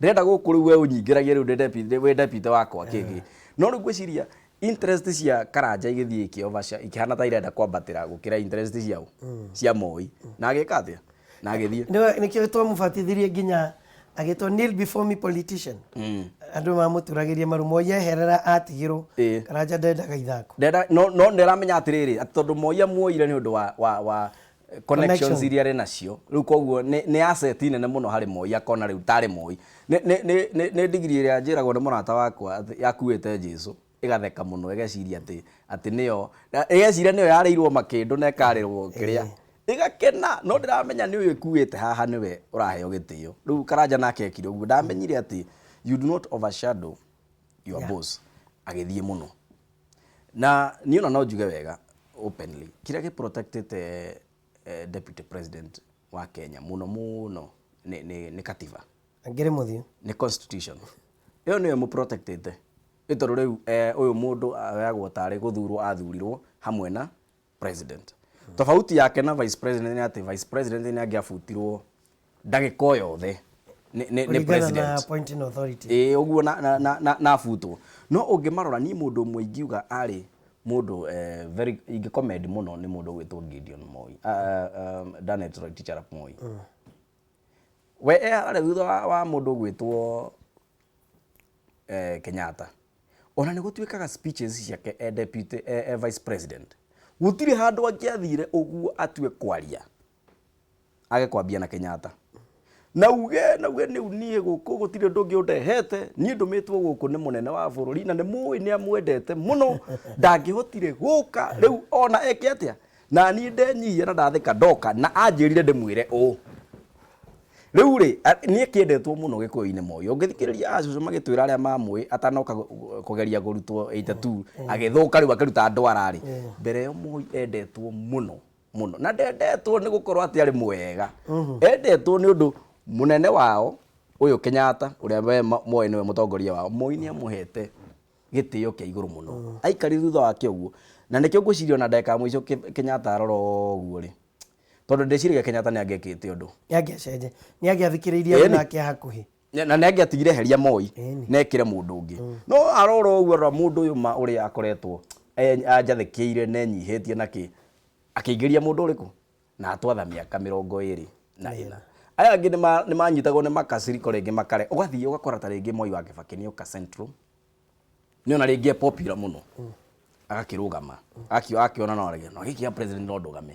Speaker 2: ndĩrenda gũkũ rĩu we ũnyingĩragie rĩu ndĩ deputy, wĩ deputy wakwa kĩngĩ. No rĩu ngwĩciria interest cia Karanja igĩthiĩ ikĩovaca, ikĩhana ta irenda kwambatĩra gũkĩra interest ciao cia Moi, na agĩka atĩa na agĩthiĩ.
Speaker 1: Nĩkĩo twamũbatithirie nginya agĩtwo "Kneel before me, politician". Andũ mamũturagĩria maru. Moi eherera atigĩrwo. Karanja ndendaga ithako.
Speaker 2: Ndenda no ndĩramenya atĩrĩrĩ, atĩ tondũ Moi amuoire nĩ ũndũ wa connections
Speaker 1: Connection.
Speaker 2: iria arĩ nacio rĩu, koguo nĩ asset nene mũno harĩ Moi, akona rĩu tarĩ Moi. Nĩ ndigiri ĩrĩa njĩragwo nĩ mũrata wakwa atĩ yakuĩte Jesu ĩgatheka mũno, ĩgeciria atĩ nĩyo ĩgeciria nĩyo yarĩirwo makĩndũ na ĩkarĩrwo kĩrĩa, ĩgakena, no ndĩramenya nĩ ũyũ ĩkuĩte haha nĩwe ũraheo gĩtĩo. Rĩu Karanja nake ekire ũguo, ndamenyire atĩ you do not overshadow your boss, agĩthiĩ mũno. Na niĩ ona no njuge wega openly, kĩrĩa gĩprotectĩte deputy president wa Kenya mũno mũno nĩ katiba.
Speaker 1: Angĩrĩ mũthiũ.
Speaker 2: Nĩ constitution ĩyo nĩyo ĩmũprotectĩte, nĩ tondũ rĩu ũyũ mũndũ oyagwo tarĩ gũthurwo athurirwo hamwe na president. Tofauti yake na vice president nĩ atĩ vice president nĩ angĩabutirwo ndagĩka o yothe nĩ
Speaker 1: kũringana na
Speaker 2: president.
Speaker 1: Appointing authority.
Speaker 2: Ĩĩ, ũguo na abutwo. No ũngĩmarora, niĩ mũndũ ũmwe ingiuga arĩ mũndũ very ingĩcommend mũno nĩ mũndũ ũgwĩtwo Gideon Moi, Daniel Toroitich arap Moi. We arĩ thutha wa mũndũ ũgwĩtwo Kenyatta, ona nĩ gũtuĩkaga speeches ciake e deputy, e vice president, gũtirĩ handũ angĩathire ũguo atue kwaria age kwambia na Kenyatta na uge nĩu niĩ gũkũ gũtirĩ ũndũ ũngĩ ũndehete, niĩ ndũmĩtwo gũkũ nĩ mũnene wa bũrũri na nĩ mũĩ nĩ amwendete mũno, ndangĩhotire gũka rĩu ona eke atĩa, na niĩ ndenyihia na ndathĩka ndoka na anjĩrire ndĩmwĩre ũũ. Rĩu rĩ, nĩ akĩendetwo mũno gĩkũyũ-inĩ Moi. Ũngĩthikĩrĩria acũcũ magĩtwĩra arĩa mamũĩ atanoka kũgeria kũrutwo 82 agĩthũka rĩu akĩruta ndwara rĩ, mbere ĩyo Moi endetwo mũno mũno, na ndendetwo nĩ gũkorwo atĩ arĩ mwega, endetwo nĩ ũndũ mũnene wao ũyũ Kenyatta, ũrĩa we Moi nĩwe mũtongoria wao. Moi nĩ amũhete gĩtĩo kĩa igũrũ mũno, aikarire thutha wake ũguo, na nĩkĩo ngwĩciria ona ndagĩka ya mũico Kenyatta arora ũguo rĩ, tondũ ndĩciragia Kenyatta nĩ angĩekĩte ũndũ.
Speaker 1: Nĩ angĩacenjia, nĩ angĩathikĩrĩirie andũ nake hakuhĩ.
Speaker 2: Na nĩ angĩatigire eheria Moi na ekĩre mũndũ ũngĩ, no arora ũguo, arora mũndũ ũyũ ma ũrĩa akoretwo anjathĩkĩire na enyihĩtie na kĩ, akĩingĩria mũndũ ũrĩkũ na atwatha mĩaka 24. Aya angĩ nĩ manyitagwo nĩ makaciriko rĩngĩ makare, ũgathiĩ ũgakora ta rĩngĩ Moi wa Kibaki nĩ oka Central, nĩ ona rĩngĩ e popular mũno, agakĩrũgama akĩona no arege no gĩkĩ ya president no ndũgame,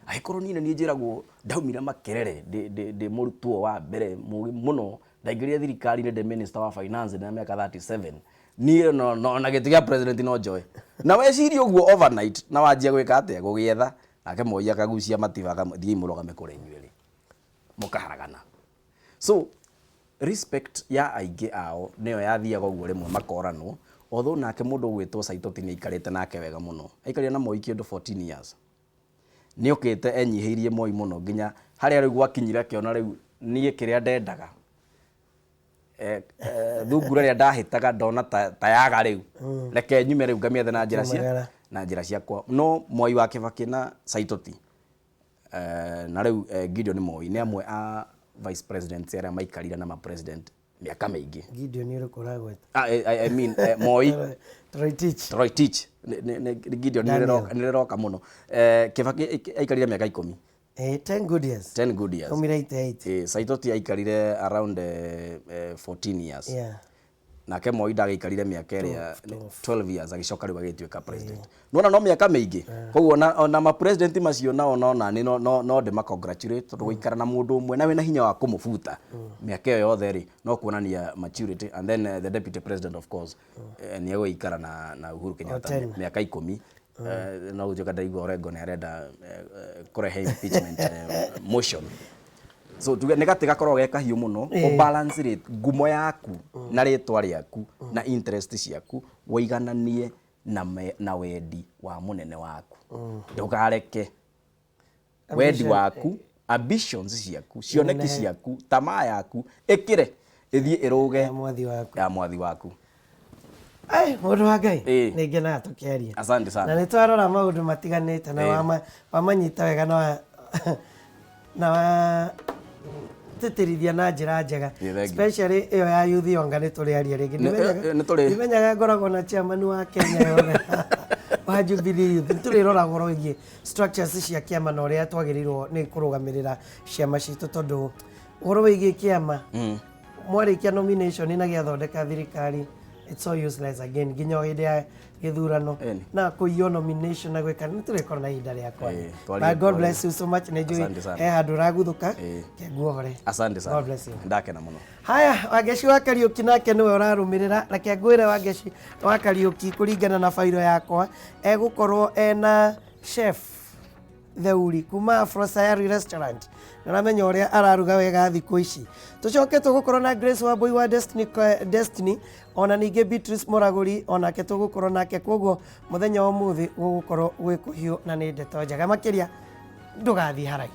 Speaker 2: angĩkorwo niĩ nĩ niĩ njĩragwo ndaumire Makerere ndĩ mũrutwo wa mbere mũgĩ mũno, ndaingĩrire thirikari-inĩ ndĩ minister wa finance ndĩna mĩaka 37, niĩ no na gĩtĩ gĩa president no njoe. Na wecirie ũguo overnight na wanjia gwĩka atĩa, gũgĩetha. Nake Moi akagucia matiba thiĩi mũrũgame kũrĩa inyuĩ erĩ mũkaharagana. So respect ya aingĩ ao nĩyo yathiaga ũguo rĩmwe makoranwo, although nake mũndũ ũgwĩtwo Saitoti nĩ aikarĩte nake wega mũno, aikarire na Moi kĩndũ 14 years. Nĩ okĩte enyihĩirie Moi mũno nginya harĩa rĩu gwakinyire akĩona rĩu niĩ kĩrĩa ndendaga, thungura ĩrĩa ndahĩtaga ndona ta yaga rĩu, reke nyume rĩu ngamĩethe na njĩra cia na njĩra ciakwa. No Mwai wa Kĩbakĩ na Saitoti na rĩu Gideon Moi nĩ amwe a vice presidents arĩa maikarire na ma president mĩaka mĩingĩ.
Speaker 1: Gideon ũrĩkũ ũragweta?
Speaker 2: I mean Moi.
Speaker 1: Toroitich.
Speaker 2: Toroitich. Gideon nĩ rĩroka mũno. Kĩbakĩ aikarire mĩaka 10.
Speaker 1: 10 good years.
Speaker 2: 10 good years.
Speaker 1: Umire 88.
Speaker 2: Saitoti aikarire around 14 years. Nake Moi ndagĩikarire mĩaka ĩrĩa 12 years agĩcoka rĩu agĩtuĩka president. Nĩwona no mĩaka mĩingĩ. Koguo ona ma president macio nao no nani no ndĩma congratulate tondũ gũikara na mũndũ ũmwe na wĩna hinya wa kũmũbuta mĩaka ĩyo yothe rĩ no kuonania maturity. And then the deputy president of course nĩ egũikara na Uhuru Kenyatta mĩaka 10. No gũtuĩka ndaigua Orengo nĩ arenda kũrehe impeachment motion. So tuge nĩ gatĩ gakoragwo ge kahiũ mũno ũ balance rĩ ngumo yaku na rĩtwa rĩaku na interest ciaku wũigananie na wendi wa mũnene waku. Ndũkareke wendi waku, ambitions ciaku, cioneki ciaku, tamaa yaku ĩkĩre ĩthiĩ ĩrũge
Speaker 1: ya mwathi waku.
Speaker 2: Ya mwathi waku.
Speaker 1: Ai, mũndũ wa Ngai, nĩ ngenaga tũkĩaria.
Speaker 2: Asante sana.
Speaker 1: Na nĩ twarora maũndũ matiganĩte na wamanyita wega na wa tĩtĩrithia na njĩra njega. Especially ĩyo ya youth yonga nĩ tũrĩaria rĩngĩ. Ndimenyaga ngoragwo na chairman wa Kenya yothe wa Jubilee Youth. Nĩ tũrĩrora ũhoro wĩgiĩ structures cia kĩama na ũrĩa twagĩrĩirwo nĩ kũrũgamĩrĩra ciama citũ tondũ ũhoro wĩgiĩ kĩama mwarĩkia nomination na gĩathondeka thirikari, it's so useless again nginya o hĩndĩ ya gĩthurano na kũiywo nomination na gwĩka. Nĩ tũrĩkorwo na ihinda rĩa kwaria. But God bless you so much. Nĩ njũĩ he handũ ũraguthũka, kenguohore.
Speaker 2: Asante sana.
Speaker 1: God bless you.
Speaker 2: Ndakena mũno.
Speaker 1: Haya, Wangeci wa Kariũki nake nĩwe ũrarũmĩrĩra. Reke ngwĩre, Wangeci wa Kariũki, kũringana na bairo yakwa, egũkorwo ena chef Theuri kuma Afro Sayari Restaurant, na ũramenya ũrĩa araruga wega thikũ ici. Tũcoke tũgũkorwo na Grace Wambui wa Destiny, Destiny, ona ningĩ Beatrice Mũragũri onake tũgũkorwo nake. Koguo mũthenya wa ũmũthĩ gũgũkorwo gwĩ kũhiũ na nĩ ndeto njega makĩria. Ndũgathiĩ haraihu.